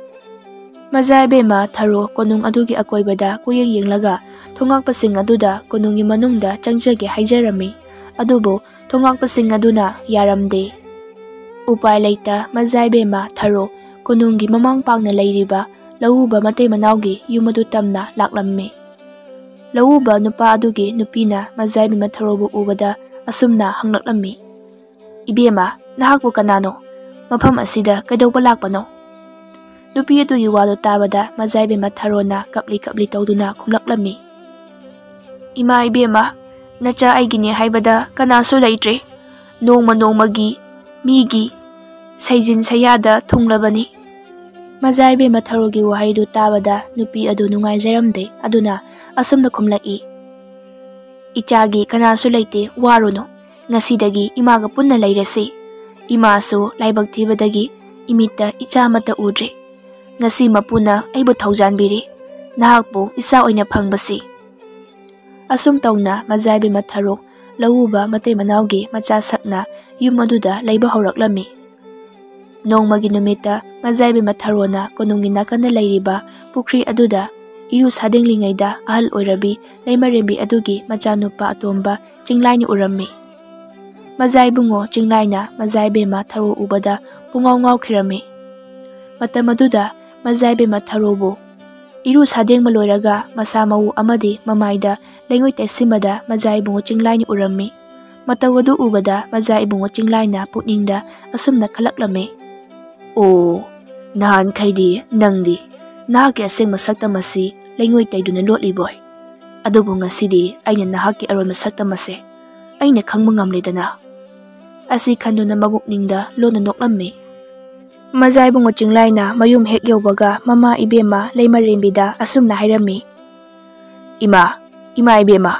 ꯃꯖꯥ ꯏꯕꯦꯝꯃ ꯊꯔꯣ ꯀꯣꯅꯨꯡ ꯑꯗꯨꯒꯤ ꯑꯀꯣꯏꯕꯗ ꯀꯣꯏꯌꯦꯡ ꯌꯦꯡꯂꯒ ꯊꯣꯉꯥꯛꯄꯁꯤꯡ ꯑꯗꯨꯗ ꯀꯣꯅꯨꯡꯒꯤ ꯃꯅꯨꯡꯗ ꯆꯪꯖꯒꯦ ꯍꯥꯏꯖꯔꯝꯃꯤ꯫ ꯑꯗꯨꯕꯨ ꯊꯣꯉꯥꯛꯄꯁꯤꯡ ꯑꯗꯨꯅ ꯌꯥꯔꯝꯗꯦ꯫ ꯎꯄꯥꯏ ꯂꯩꯇ ꯃꯖꯥ ꯏꯕꯦꯝꯃ ꯊꯔꯣ ꯀꯣꯅꯨꯡꯒꯤ ꯃꯃꯥꯡ ꯄꯥꯡꯅ ꯂꯩꯔꯤꯕ ꯂꯧꯎꯕ ꯃꯇꯩ ꯃꯅꯥꯎꯒꯤ ꯌꯨꯝ ꯑꯗꯨ ꯇꯝꯅ ꯂꯥꯛꯂꯝꯃꯤ꯫ ꯂꯧꯎꯕ ꯅꯨꯄꯥ ꯑꯗꯨꯒꯤ ꯅꯨꯄꯤꯅ ꯃꯖꯥ ꯏꯕꯦꯝꯃ ꯊꯔꯣꯕꯨ ꯎꯕꯗ ꯑꯁꯨꯝꯅ ꯍꯪꯂꯛꯂꯝꯃꯤ: "ꯏꯕꯦꯝꯃ, ꯅꯍꯥꯛꯄꯨ ꯀꯅꯥꯅꯣ? ꯃꯐꯝ ꯑꯁꯤꯗ ꯀꯩꯗꯧꯕ ꯂꯥꯛꯄꯅꯣ?" ꯅꯨꯄꯤ ꯑꯗꯨꯒꯤ ꯋꯥꯗꯨ ꯇꯥꯕꯗ ꯃꯖꯥ ꯏꯕꯦꯝꯃ ꯊꯔꯣꯅ ꯀꯞꯂꯤ ꯀꯞꯂꯤ ꯇꯧꯗꯨꯅ ꯈꯨꯝꯂꯛꯂꯝꯃꯤ: "ꯏꯃꯥ ꯏꯕꯦꯝꯃ, ꯅꯆꯥ ꯑꯩꯒꯤꯅꯤ ꯍꯥꯏꯕꯗ ꯀꯅꯥꯁꯨ ꯂꯩꯇ꯭ꯔꯦ꯫ ꯅꯣꯡꯃ ꯅꯣꯡꯃꯒꯤ ꯃꯤꯒꯤ ꯁꯩꯖꯤꯟ ꯁꯩꯌꯥꯗ ꯊꯨꯡꯂꯕꯅꯤ꯫" ꯃꯖꯥ ꯏꯕꯦꯝꯃ ꯊꯔꯣꯒꯤ ꯋꯥꯍꯩꯗꯨ ꯇꯥꯕꯗ ꯅꯨꯄꯤ ꯑꯗꯨ ꯅꯨꯡꯉꯥꯏꯖꯔꯝꯗꯦ꯫ ꯑꯗꯨꯅ ꯑꯁꯨꯝꯅ ꯈꯨꯝꯂꯛꯏ: "ꯏꯆꯥꯒꯤ ꯀꯅꯥꯁꯨ ꯂꯩꯇꯦ, ꯋꯥꯔꯨꯅꯨ꯫ ꯉꯁꯤꯗꯒꯤ ꯏꯃꯥꯒ ꯄꯨꯟꯅ ꯂꯩꯔꯁꯤ꯫ ꯏꯃꯥꯁꯨ ꯂꯥꯏꯕꯛ ꯊꯤꯕꯗꯒꯤ ꯏꯃꯤꯠꯇ ꯏꯆꯥ ꯑꯃꯠꯇ ꯎꯗ꯭ꯔꯦ꯫ ꯉꯁꯤ ꯃꯄꯨꯅ ꯑꯩꯕꯨ ꯊꯧꯖꯥꯟꯕꯤꯔꯦ, ꯅꯍꯥꯛꯄꯨ ꯏꯆꯥ ꯑꯣꯏꯅ ꯐꯪꯕꯁꯤ꯫" ꯑꯁꯨꯝ ꯇꯧꯅ ꯃꯖꯥ ꯏꯕꯦꯝꯃ ꯊꯔꯣ ꯂꯧꯎꯕ ꯃꯇꯩ ꯃꯅꯥꯎꯒꯤ ꯃꯆꯥ ꯁꯛꯅ ꯌꯨꯝ ꯑꯗꯨꯗ ꯂꯩꯕ ꯍꯧꯔꯛꯂꯝꯃꯤ꯫ ꯅꯣꯡꯃꯒꯤ ꯅꯨꯃꯤꯠꯇ ꯃꯖꯥ ꯏꯕꯦꯝꯃ ꯊꯔꯣꯅ ꯀꯣꯅꯨꯡꯒꯤ ꯅꯥꯀꯟꯗ ꯂꯩꯔꯤꯕ ꯄꯨꯈ꯭ꯔꯤ ꯑꯗꯨꯗ ꯏꯔꯨ ꯁꯥꯗꯦꯡꯂꯤꯉꯩꯗ ꯑꯍꯜ ꯑꯣꯏꯔꯕꯤ ꯂꯩꯃꯔꯦꯝꯕꯤ ꯑꯗꯨꯒꯤ ꯃꯆꯥꯅꯨꯄꯥ ꯑꯇꯣꯝꯕ ꯆꯤꯡꯂꯥꯏꯅ ꯎꯔꯝꯃꯤ꯫ ꯃꯖꯥ ꯏꯕꯨꯡꯉꯣ ꯆꯤꯡꯂꯥꯏꯅ ꯃꯖꯥ ꯏꯕꯦꯝꯃ ꯊꯔꯣ ꯎꯕꯗ ꯄꯨꯡꯉꯥꯎ ꯉꯥꯎꯈꯤꯔꯝꯃꯤ꯫ ꯃꯇꯝ ꯑꯗꯨꯗ ꯃꯖꯥ ꯏꯕꯦꯝꯃ ꯊꯔꯣꯕꯨ ꯏꯔꯨ ꯁꯥꯗꯦꯡꯕ ꯂꯣꯏꯔꯒ ꯃꯁꯥ ꯃꯎ ꯑꯃꯗꯤ ꯃꯃꯥꯏꯗ ꯂꯩꯉꯣꯏ ꯇꯩꯁꯤꯟꯕꯗ ꯃꯖꯥ ꯏꯕꯨꯡꯉꯣ ꯆꯤꯡꯂꯥꯏꯅ ꯎꯔꯝꯃꯤ꯫ ꯃꯇꯧ ꯑꯗꯨ ꯎꯕꯗ ꯃꯖꯥ ꯏꯕꯨꯡꯉꯣ ꯆꯤꯡꯂꯥꯏꯅ ꯄꯨꯛꯅꯤꯡꯗ ꯑꯁꯨꯝꯅ ꯈꯜꯂꯛꯂꯝꯃꯤ꯫ "ꯑꯣ, ꯅꯍꯥꯟꯈꯩꯗꯤ ꯅꯪꯗꯤ ꯅꯍꯥꯛꯀꯤ ꯑꯁꯦꯡꯕ ꯁꯛꯇꯝ ꯑꯁꯤ ꯂꯩꯉꯣꯏ ꯇꯩꯗꯨꯅ ꯂꯣꯠꯂꯤꯕꯣꯏ꯫ ꯑꯗꯨꯕꯨ ꯉꯁꯤꯗꯤ ꯑꯩꯅ ꯅꯍꯥꯛꯀꯤ ꯑꯔꯣꯟꯕ ꯁꯛꯇꯝ ꯑꯁꯦ ꯑꯩꯅ ꯈꯪꯕ ꯉꯝꯂꯦꯗꯅ"꯫ ꯑꯁꯤ ꯈꯟꯗꯨꯅ ꯃꯕꯨꯛꯅꯤꯡꯗ ꯂꯣꯟꯅ ꯅꯣꯛꯂꯝꯃꯤ꯫ ꯃꯖꯥ ꯏꯕꯨꯡꯉꯣ ꯆꯤꯡꯂꯥꯏꯅ ꯃꯌꯨꯝ ꯍꯦꯛ ꯌꯧꯕꯒ ꯃꯃꯥ ꯏꯕꯦꯝꯃ ꯂꯩꯃꯔꯦꯝꯕꯤꯗ ꯑꯁꯨꯝꯅ ꯍꯥꯏꯔꯝꯃꯤ꯫ "ꯏꯃꯥ, ꯏꯃꯥ ꯏꯕꯦꯝꯃ,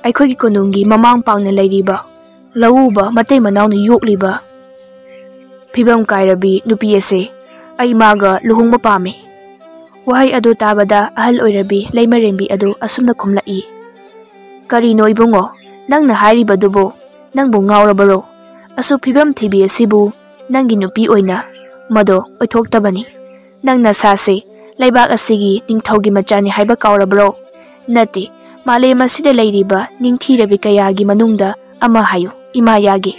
ꯑꯩꯈꯣꯏꯒꯤ ꯀꯣꯅꯨꯡꯒꯤ ꯃꯃꯥꯡ ꯄꯥꯡꯅ ꯂꯩꯔꯤꯕ ꯂꯧꯎꯕ ꯃꯇꯩ ꯃꯅꯥꯎꯅ ꯌꯣꯛꯂꯤꯕ ꯐꯤꯕꯝ ꯀꯥꯏꯔꯕꯤ ꯅꯨꯄꯤ ꯑꯁꯦ ꯑꯩ ꯃꯥꯒ ꯂꯨꯍꯣꯡꯕ ꯄꯥꯝꯃꯤ"꯫ ꯋꯥꯍꯩ ꯑꯗꯨ ꯇꯥꯕꯗ ꯑꯍꯜ ꯑꯣꯏꯔꯕꯤ ꯂꯩꯃꯔꯦꯝꯕꯤ ꯑꯗꯨ ꯑꯁꯨꯝꯅ ꯈꯨꯝꯂꯛꯏ꯫ "ꯀꯔꯤꯅꯣ ꯏꯕꯨꯡꯉꯣ, ꯅꯪꯅ ꯍꯥꯏꯔꯤꯕꯗꯨꯕꯨ? ꯅꯪꯕꯨ ꯉꯥꯎꯔꯕꯔꯣ? ꯑꯁꯨꯛ ꯐꯤꯕꯝ ꯊꯤꯕꯤ ꯑꯁꯤꯕꯨ ꯅꯪꯒꯤ ꯅꯨꯄꯤ ꯑꯣꯏꯅ ꯃꯗꯣ ꯑꯣꯏꯊꯣꯛꯇꯕꯅꯤ꯫ ꯅꯪ ꯅꯁꯥꯁꯦ ꯂꯩꯕꯥꯛ ꯑꯁꯤꯒꯤ ꯅꯤꯡꯊꯧꯒꯤ ꯃꯆꯥꯅꯤ ꯍꯥꯏꯕ ꯀꯥꯎꯔꯕ꯭ꯔꯣ? ꯅꯠꯇꯦ, ꯃꯥꯂꯦꯝ ꯑꯁꯤꯗ ꯂꯩꯔꯤꯕ ꯅꯤꯡꯊꯤꯔꯕꯤ ꯀꯌꯥꯒꯤ ꯃꯅꯨꯡꯗ ꯑꯃ ꯍꯥꯏꯌꯨ, ꯏꯃꯥ ꯌꯥꯒꯦ꯫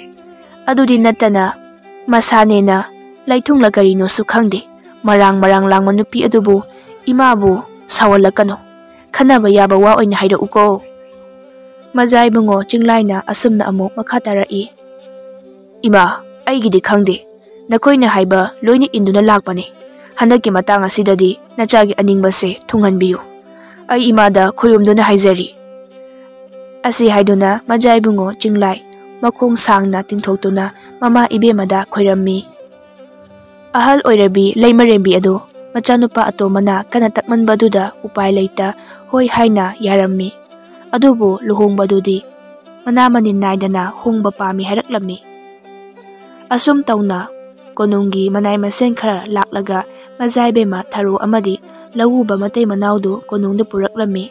ꯑꯗꯨꯗꯤ ꯅꯠꯇꯅ ꯃꯁꯥꯅꯦꯅ ꯂꯩꯊꯨꯡꯂ ꯀꯔꯤꯅꯣꯁꯨ ꯈꯪꯗꯦ꯫ ꯃꯔꯥꯡ ꯃꯔꯥꯡ ꯂꯥꯡꯕ ꯅꯨꯄꯤ ꯑꯗꯨꯕꯨ ꯏꯃꯥꯕꯨ ꯁꯥꯎꯍꯜꯂꯛꯀꯅꯨ꯫ ꯈꯟꯅꯕ ꯌꯥꯕ ꯋꯥ ꯑꯣꯏꯅ ꯍꯥꯏꯔꯛꯎꯀꯣ"꯫ ꯃꯖꯥ ꯏꯕꯨꯡꯉꯣ ꯆꯤꯡꯂꯥꯏꯅ ꯑꯁꯨꯝꯅ ꯑꯃꯨꯛ ꯃꯈꯥ ꯇꯥꯔꯛꯏ꯫ "ꯏꯃꯥ, ꯑꯩꯒꯤꯗꯤ ꯈꯪꯗꯦ꯫ ꯅꯈꯣꯏꯅ ꯍꯥꯏꯕ ꯂꯣꯏꯅ ꯏꯟꯗꯨꯅ ꯂꯥꯛꯄꯅꯤ꯫ ꯍꯟꯗꯛꯀꯤ ꯃꯇꯥꯡ ꯑꯁꯤꯗꯗꯤ ꯅꯆꯥꯒꯤ ꯑꯅꯤꯡꯕꯁꯦ ꯊꯨꯡꯍꯟꯕꯤꯌꯨ꯫ ꯑꯩ ꯏꯃꯥꯗ ꯈꯨꯔꯨꯝꯗꯨꯅ ꯍꯥꯏꯖꯔꯤ"꯫ ꯑꯁꯤ ꯍꯥꯏꯗꯨꯅ ꯃꯖꯥ ꯏꯕꯨꯡꯉꯣ ꯆꯤꯡꯂꯥꯏ ꯃꯈꯣꯡ ꯁꯥꯡꯅ ꯇꯤꯡꯊꯣꯛꯇꯨꯅ ꯃꯃꯥ ꯏꯕꯦꯝꯃꯗ ꯈꯣꯏꯔꯝꯃꯤ꯫ ꯑꯍꯜ ꯑꯣꯏꯔꯕꯤ ꯂꯩꯃꯔꯦꯝꯕꯤ ꯑꯗꯨ ꯃꯆꯥꯅꯨꯄꯥ ꯑꯇꯣꯝꯕꯅ ꯀꯟꯅ ꯇꯛꯃꯟꯕ ꯑꯗꯨꯗ ꯎꯄꯥꯏ ꯂꯩꯇ ꯍꯣꯏ ꯍꯥꯏꯅ ꯌꯥꯔꯝꯃꯤ꯫ ꯑꯗꯨꯕꯨ ꯂꯨꯍꯣꯡꯕꯗꯨꯗꯤ ꯃꯅꯥ ꯃꯅꯤꯟ ꯅꯥꯏꯗꯅ ꯍꯣꯡꯕ ꯄꯥꯝꯃꯤ ꯍꯥꯏꯔꯛꯂꯝꯃꯤ꯫ ꯑꯁꯨꯝ ꯇꯧꯅ ꯀꯣꯅꯨꯡꯒꯤ ꯃꯅꯥꯏ ꯃꯁꯦꯟ ꯈꯔ ꯂꯥꯛꯂꯒ ꯃꯖꯥ ꯏꯕꯦꯝꯃ ꯊꯔꯣ ꯑꯃꯗꯤ ꯂꯧꯎꯕ ꯃꯇꯩ ꯃꯅꯥꯎꯗꯨ ꯀꯣꯅꯨꯡꯗ ꯄꯨꯔꯛꯂꯝꯃꯤ꯫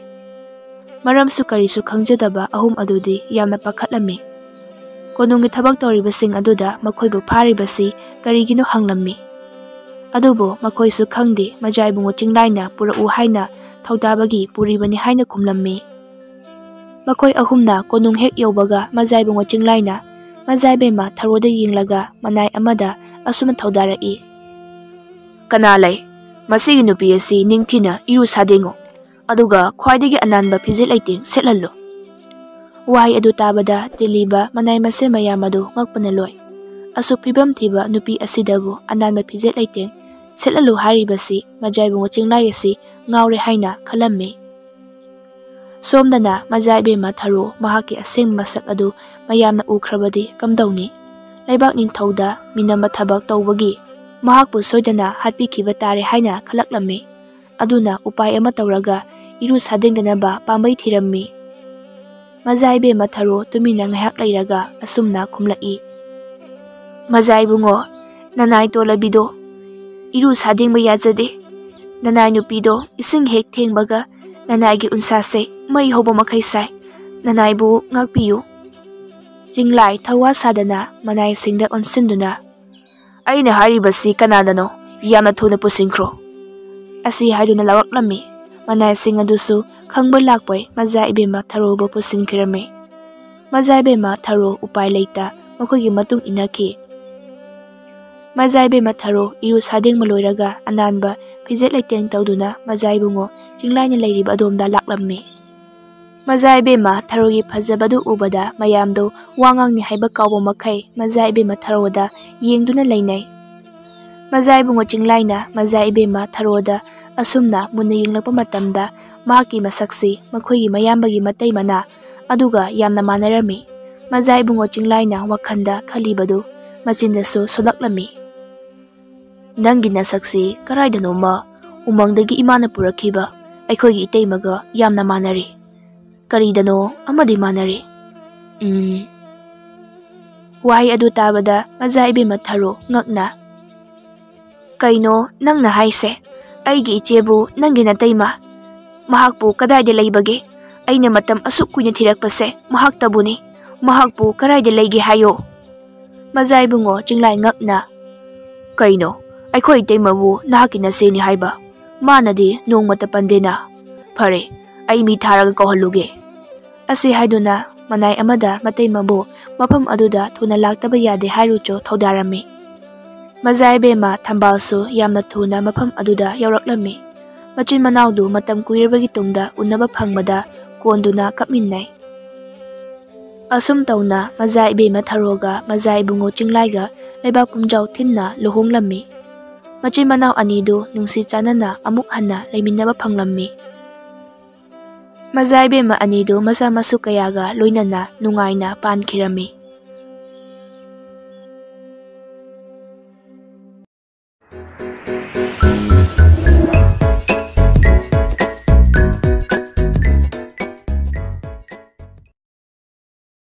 ꯃꯔꯝꯁꯨ ꯀꯔꯤꯁꯨ ꯈꯪꯖꯗꯕ ꯑꯍꯨꯝ ꯑꯗꯨꯗꯤ ꯌꯥꯝꯅ ꯄꯥꯈꯠꯂꯝꯃꯤ꯫ ꯀꯣꯅꯨꯡꯒꯤ ꯊꯕꯛ ꯇꯧꯔꯤꯕꯁꯤꯡ ꯑꯗꯨꯗ ꯃꯈꯣꯏꯕꯨ ꯐꯥꯔꯤꯕꯁꯤ ꯀꯔꯤꯒꯤꯅꯣ ꯍꯪꯂꯝꯃꯤ꯫ ꯑꯗꯨꯕꯨ ꯃꯈꯣꯏꯁꯨ ꯈꯪꯗꯦ, ꯃꯖꯥ ꯏꯕꯨꯡꯉꯣ ꯆꯤꯡꯂꯥꯏꯅ ꯄꯨꯔꯛꯎ ꯍꯥꯏꯅ ꯊꯧꯗꯥꯕꯒꯤ ꯄꯨꯔꯤꯕꯅꯤ ꯍꯥꯏꯅ ꯈꯨꯝꯂꯝꯃꯤ꯫ ꯃꯈꯣꯏ ꯑꯍꯨꯝꯅ ꯀꯣꯅꯨꯡ ꯍꯦꯛ ꯌꯧꯕꯒ ꯃꯖꯥ ꯏꯕꯨꯡꯉꯣ ꯆꯤꯡꯂꯥꯏꯅ ꯃꯖꯥ ꯏꯕꯦꯝꯃ ꯊꯔꯣꯗ ꯌꯦꯡꯂꯒ ꯃꯅꯥꯏ ꯑꯃꯗ ꯑꯁꯨꯝꯅ ꯊꯧꯗꯥꯔꯛꯏ, "ꯀꯅꯥ ꯂꯩ? ꯃꯁꯤꯒꯤ ꯅꯨꯄꯤ ꯑꯁꯤ ꯅꯤꯡꯊꯤꯅ ꯏꯔꯨ ꯁꯥꯗꯦꯡꯉꯨ, ꯑꯗꯨꯒ ꯈ꯭ꯋꯥꯏꯗꯒꯤ ꯑꯅꯥꯟꯕ ꯐꯤꯖꯦꯠ ꯂꯩꯇꯦꯡ ꯁꯦꯠꯍꯜꯂꯨ꯫" ꯋꯥꯍꯩ ꯑꯗꯨ ꯇꯥꯕꯗ ꯇꯤꯜꯂꯤꯕ ꯃꯅꯥꯏ ꯃꯁꯦꯟ ꯃꯌꯥꯝ ꯑꯗꯨ ꯉꯛꯄꯅ ꯂꯣꯏ꯫ ꯑꯁꯨꯛ ꯐꯤꯕꯝ ꯊꯤꯕ ꯅꯨꯄꯤ ꯑꯁꯤꯗꯕꯨ ꯑꯅꯥꯟꯕ ꯐꯤꯖꯦꯠ ꯂꯩꯇꯦꯡ ꯁꯦꯠꯍꯜꯂꯨ ꯍꯥꯏꯔꯤꯕꯁꯤ ꯃꯖꯥ ꯏꯕꯨꯡꯉꯣ ꯆꯤꯡꯂꯥꯏ ꯑꯁꯤ ꯉꯥꯎꯔꯦ ꯍꯥꯏꯅ ꯈꯜꯂꯝꯃꯤ꯫ ꯁꯣꯝꯗꯅ ꯃꯖꯥ ꯏꯕꯦꯝꯃ ꯊꯔꯣ ꯃꯍꯥꯛꯀꯤ ꯑꯁꯦꯡꯕ ꯃꯁꯛ ꯑꯗꯨ ꯃꯌꯥꯝꯅ ꯎꯈ꯭ꯔꯕꯗꯤ ꯀꯝꯗꯧꯅꯤ? ꯂꯩꯕꯥꯛ ꯅꯤꯡꯊꯧꯗ ꯃꯤꯅꯝꯕ ꯊꯕꯛ ꯇꯧꯕꯒꯤ ꯃꯍꯥꯛꯄꯨ ꯁꯣꯏꯗꯅ ꯍꯥꯠꯄꯤꯈꯤꯕ ꯇꯥꯔꯦ ꯍꯥꯏꯅ ꯈꯜꯂꯛꯂꯝꯃꯤ꯫ ꯑꯗꯨꯅ ꯎꯄꯥꯏ ꯑꯃ ꯇꯧꯔꯒ ꯏꯔꯨ ꯁꯥꯗꯦꯡꯗꯅꯕ ꯄꯥꯝꯕꯩ ꯊꯤꯔꯝꯃꯤ꯫ ꯃꯖꯥ ꯏꯕꯦꯝꯃ ꯊꯔꯣ ꯇꯨꯃꯤꯟꯅ ꯉꯥꯏꯍꯥꯛ ꯂꯩꯔꯒ ꯑꯁꯨꯝꯅ ꯈꯨꯝꯂꯛꯏ, "ꯃꯖꯥ ꯏꯕꯨꯡꯉꯣ, ꯅꯅꯥꯏ ꯇꯣꯂꯕꯤꯗꯣ ꯏꯔꯨ ꯁꯥꯗꯦꯡꯕ ꯌꯥꯖꯗꯦ꯫ ꯅꯅꯥꯏ ꯅꯨꯄꯤꯗꯣ ꯏꯁꯤꯡ ꯍꯦꯛ ꯊꯦꯡꯕꯒ ꯅꯅꯥꯏꯒꯤ ꯎꯟꯁꯥꯁꯦ ꯃꯩ ꯍꯧꯕ ꯃꯈꯩ ꯁꯥꯏ꯫ ꯅꯅꯥꯏꯕꯨ ꯉꯥꯛꯄꯤꯌꯨ꯫" ꯆꯤꯡꯂꯥꯏ ꯊꯧꯋꯥ ꯁꯥꯗꯅ ꯃꯅꯥꯏꯁꯤꯡꯗ ꯑꯣꯟꯁꯤꯟꯗꯨꯅ, "ꯑꯩꯅ ꯍꯥꯏꯔꯤꯕꯁꯤ ꯀꯅꯥꯗꯅꯣ? ꯌꯥꯝꯅ ꯊꯨꯅ ꯄꯨꯁꯤꯟꯈ꯭ꯔꯣ!" ꯑꯁꯤ ꯍꯥꯏꯗꯨꯅ ꯂꯥꯎꯔꯛꯂꯝꯃꯤ꯫ ꯃꯅꯥꯏꯁꯤꯡ ꯑꯗꯨꯁꯨ ꯈꯪꯕ ꯂꯥꯛꯄꯩ ꯃꯖꯥ ꯏꯕꯦꯝꯃ ꯊꯔꯣꯕꯨ ꯄꯨꯁꯤꯟꯈꯤꯔꯝꯃꯤ꯫ ꯃꯖꯥ ꯏꯕꯦꯝꯃ ꯊꯔꯣ ꯎꯄꯥꯏ ꯂꯩꯇ ꯃꯈꯣꯏꯒꯤ ꯃꯇꯨꯡ ꯏꯟꯅꯈꯤ꯫ ꯃꯖꯥ ꯏꯕꯦꯝꯃ ꯊꯔꯣ ꯏꯔꯨ ꯁꯥꯗꯦꯡꯕ ꯂꯣꯏꯔꯒ ꯑꯅꯥꯟꯕ ꯐꯤꯖꯦꯠ ꯂꯩꯇꯦꯡ ꯇꯧꯗꯨꯅ ꯃꯖꯥ ꯏꯕꯨꯡꯉꯣ ꯆꯤꯡꯂꯥꯏꯅ ꯂꯩꯔꯤꯕ ꯑꯗꯣꯝꯗ ꯂꯥꯛꯂꯝꯃꯤ꯫ ꯃꯖꯥ ꯏꯕꯦꯝꯃ ꯊꯔꯣꯒꯤ ꯐꯖꯕꯗꯨ ꯎꯕꯗ ꯃꯌꯥꯝꯗꯨ ꯋꯥ ꯉꯥꯡꯅꯤ ꯍꯥꯏꯕ ꯀꯥꯎꯕ ꯃꯈꯩ ꯃꯖꯥ ꯏꯕꯦꯝꯃ ꯊꯔꯣꯗ ꯌꯦꯡꯗꯨꯅ ꯂꯩꯅꯩ꯫ ꯃꯖꯥ ꯏꯕꯨꯡꯉꯣ ꯆꯤꯡꯂꯥꯏꯅ ꯃꯖꯥ ꯏꯕꯦꯝꯃ ꯊꯔꯣꯗ ꯑꯁꯨꯝꯅ ꯃꯨꯟꯅ ꯌꯦꯡꯂꯛꯄ ꯃꯇꯝꯗ ꯃꯍꯥꯛꯀꯤ ꯃꯁꯛꯁꯤ ꯃꯈꯣꯏꯒꯤ ꯃꯌꯥꯝꯕꯒꯤ ꯃꯇꯩ ꯃꯅꯥ ꯑꯗꯨꯒ ꯌꯥꯝꯅ ꯃꯥꯟꯅꯔꯝꯃꯤ꯫ ꯃꯖꯥ ꯏꯕꯨꯡꯉꯣ ꯆꯤꯡꯂꯥꯏꯅ ꯋꯥꯈꯜꯗ ꯈꯜꯂꯤꯕꯗꯨ ꯃꯆꯤꯟꯗꯁꯨ ꯁꯣꯜꯂꯛꯂꯝꯃꯤ꯫ "ꯅꯪꯒꯤ ꯅꯁꯛꯁꯤ ꯀꯔꯥꯏꯗꯅꯣꯃ ꯎꯃꯪꯗꯒꯤ ꯏꯃꯥꯅ ꯄꯨꯔꯛꯈꯤꯕ ꯑꯩꯈꯣꯏꯒꯤ ꯏꯇꯩꯃꯒ ꯌꯥꯝꯅ ꯃꯥꯟꯅꯔꯦ꯫ ꯀꯔꯤꯗꯅꯣ ꯑꯃꯗꯤ ꯃꯥꯟꯅꯔꯦ꯫ ꯎꯝ꯫" ꯋꯥꯍꯩ ꯑꯗꯨ ꯇꯥꯕꯗ ꯃꯖꯥ ꯏꯕꯦꯝꯃ ꯊꯔꯣ ꯉꯛꯅ, "ꯀꯩꯅꯣ ꯅꯪꯅ ꯍꯥꯏꯁꯦ? ꯑꯩꯒꯤ ꯏꯆꯦꯕꯨ ꯅꯪꯒꯤ ꯅꯇꯩꯃ? ꯃꯍꯥꯛꯄꯨ ꯀꯗꯥꯏꯗ ꯂꯩꯕꯒꯦ? ꯑꯩꯅ ꯃꯇꯝ ꯑꯁꯨꯛ ꯀꯨꯏꯅ ꯊꯤꯔꯛꯄꯁꯦ ꯃꯍꯥꯛꯇꯕꯨꯅꯤ꯫ ꯃꯍꯥꯛꯄꯨ ꯀꯗꯥꯏꯗ ꯂꯩꯒꯦ ꯍꯥꯏꯌꯣ?" ꯃꯖꯥ ꯏꯕꯨꯡꯉꯣ ꯆꯤꯡꯂꯥꯏ ꯉꯛꯅ, "ꯀꯩꯅꯣ? ꯑꯩꯈꯣꯏ ꯏꯇꯩꯃꯕꯨ ꯅꯍꯥꯛꯀꯤ ꯅꯆꯦꯅꯤ ꯍꯥꯏꯕ? ꯃꯥꯅꯗꯤ ꯅꯣꯡꯃꯇ ꯄꯟꯗꯦꯅ?" "ꯐꯔꯦ, ꯑꯩ ꯃꯤ ꯊꯥꯔꯒ ꯀꯧꯍꯜꯂꯨꯒꯦ"꯫ ꯑꯁꯤ ꯍꯥꯏꯗꯨꯅ ꯃꯅꯥꯏ ꯑꯃꯗ ꯃꯇꯩꯃꯕꯨ ꯃꯐꯝ ꯑꯗꯨꯗ ꯊꯨꯅ ꯂꯥꯛꯇꯕ ꯌꯥꯗꯦ ꯍꯥꯏꯔꯨꯆꯣ ꯊꯧꯗꯥꯔꯝꯃꯤ꯫ ꯃꯖꯥ ꯏꯕꯦꯝꯃ ꯊꯝꯕꯥꯜꯁꯨ ꯌꯥꯝꯅ ꯊꯨꯅ ꯃꯐꯝ ꯑꯗꯨꯗ ꯌꯧꯔꯛꯂꯝꯃꯤ꯫ ꯃꯆꯤꯟ ꯃꯅꯥꯎꯗꯨ ꯃꯇꯝ ꯀꯨꯏꯔꯕꯒꯤ ꯇꯨꯡꯗ ꯎꯅꯕ ꯐꯪꯕꯗ ꯀꯣꯟꯗꯨꯅ ꯀꯞꯃꯤꯟꯅꯩ꯫ ꯑꯁꯨꯝ ꯇꯧꯅ ꯃꯖꯥ ꯏꯕꯦꯝꯃ ꯊꯔꯣꯒ ꯃꯖꯥ ꯏꯕꯨꯡꯉꯣ ꯆꯤꯡꯂꯥꯏꯒ ꯂꯩꯕꯥꯛ ꯄꯨꯝꯖꯥꯎ ꯊꯤꯟꯅ ꯂꯨꯍꯣꯡꯂꯝꯃꯤ꯫ ꯃꯆꯤꯟ ꯃꯅꯥꯎ ꯑꯅꯤꯗꯨ ꯅꯨꯡꯁꯤ ꯆꯥꯟꯅꯅ ꯑꯃꯨꯛ ꯍꯟꯅ ꯂꯩꯃꯤꯟꯅꯕ ꯐꯪꯂꯝꯃꯤ꯫ ꯃꯖꯥ ꯏꯕꯦꯝꯃ ꯑꯅꯤꯗꯨ ꯃꯆꯥ ꯃꯁꯨ ꯀꯌꯥꯒ ꯂꯣꯏꯅꯅ ꯅꯨꯡꯉꯥꯏꯅ ꯄꯥꯟꯈꯤꯔꯝꯃꯤ꯫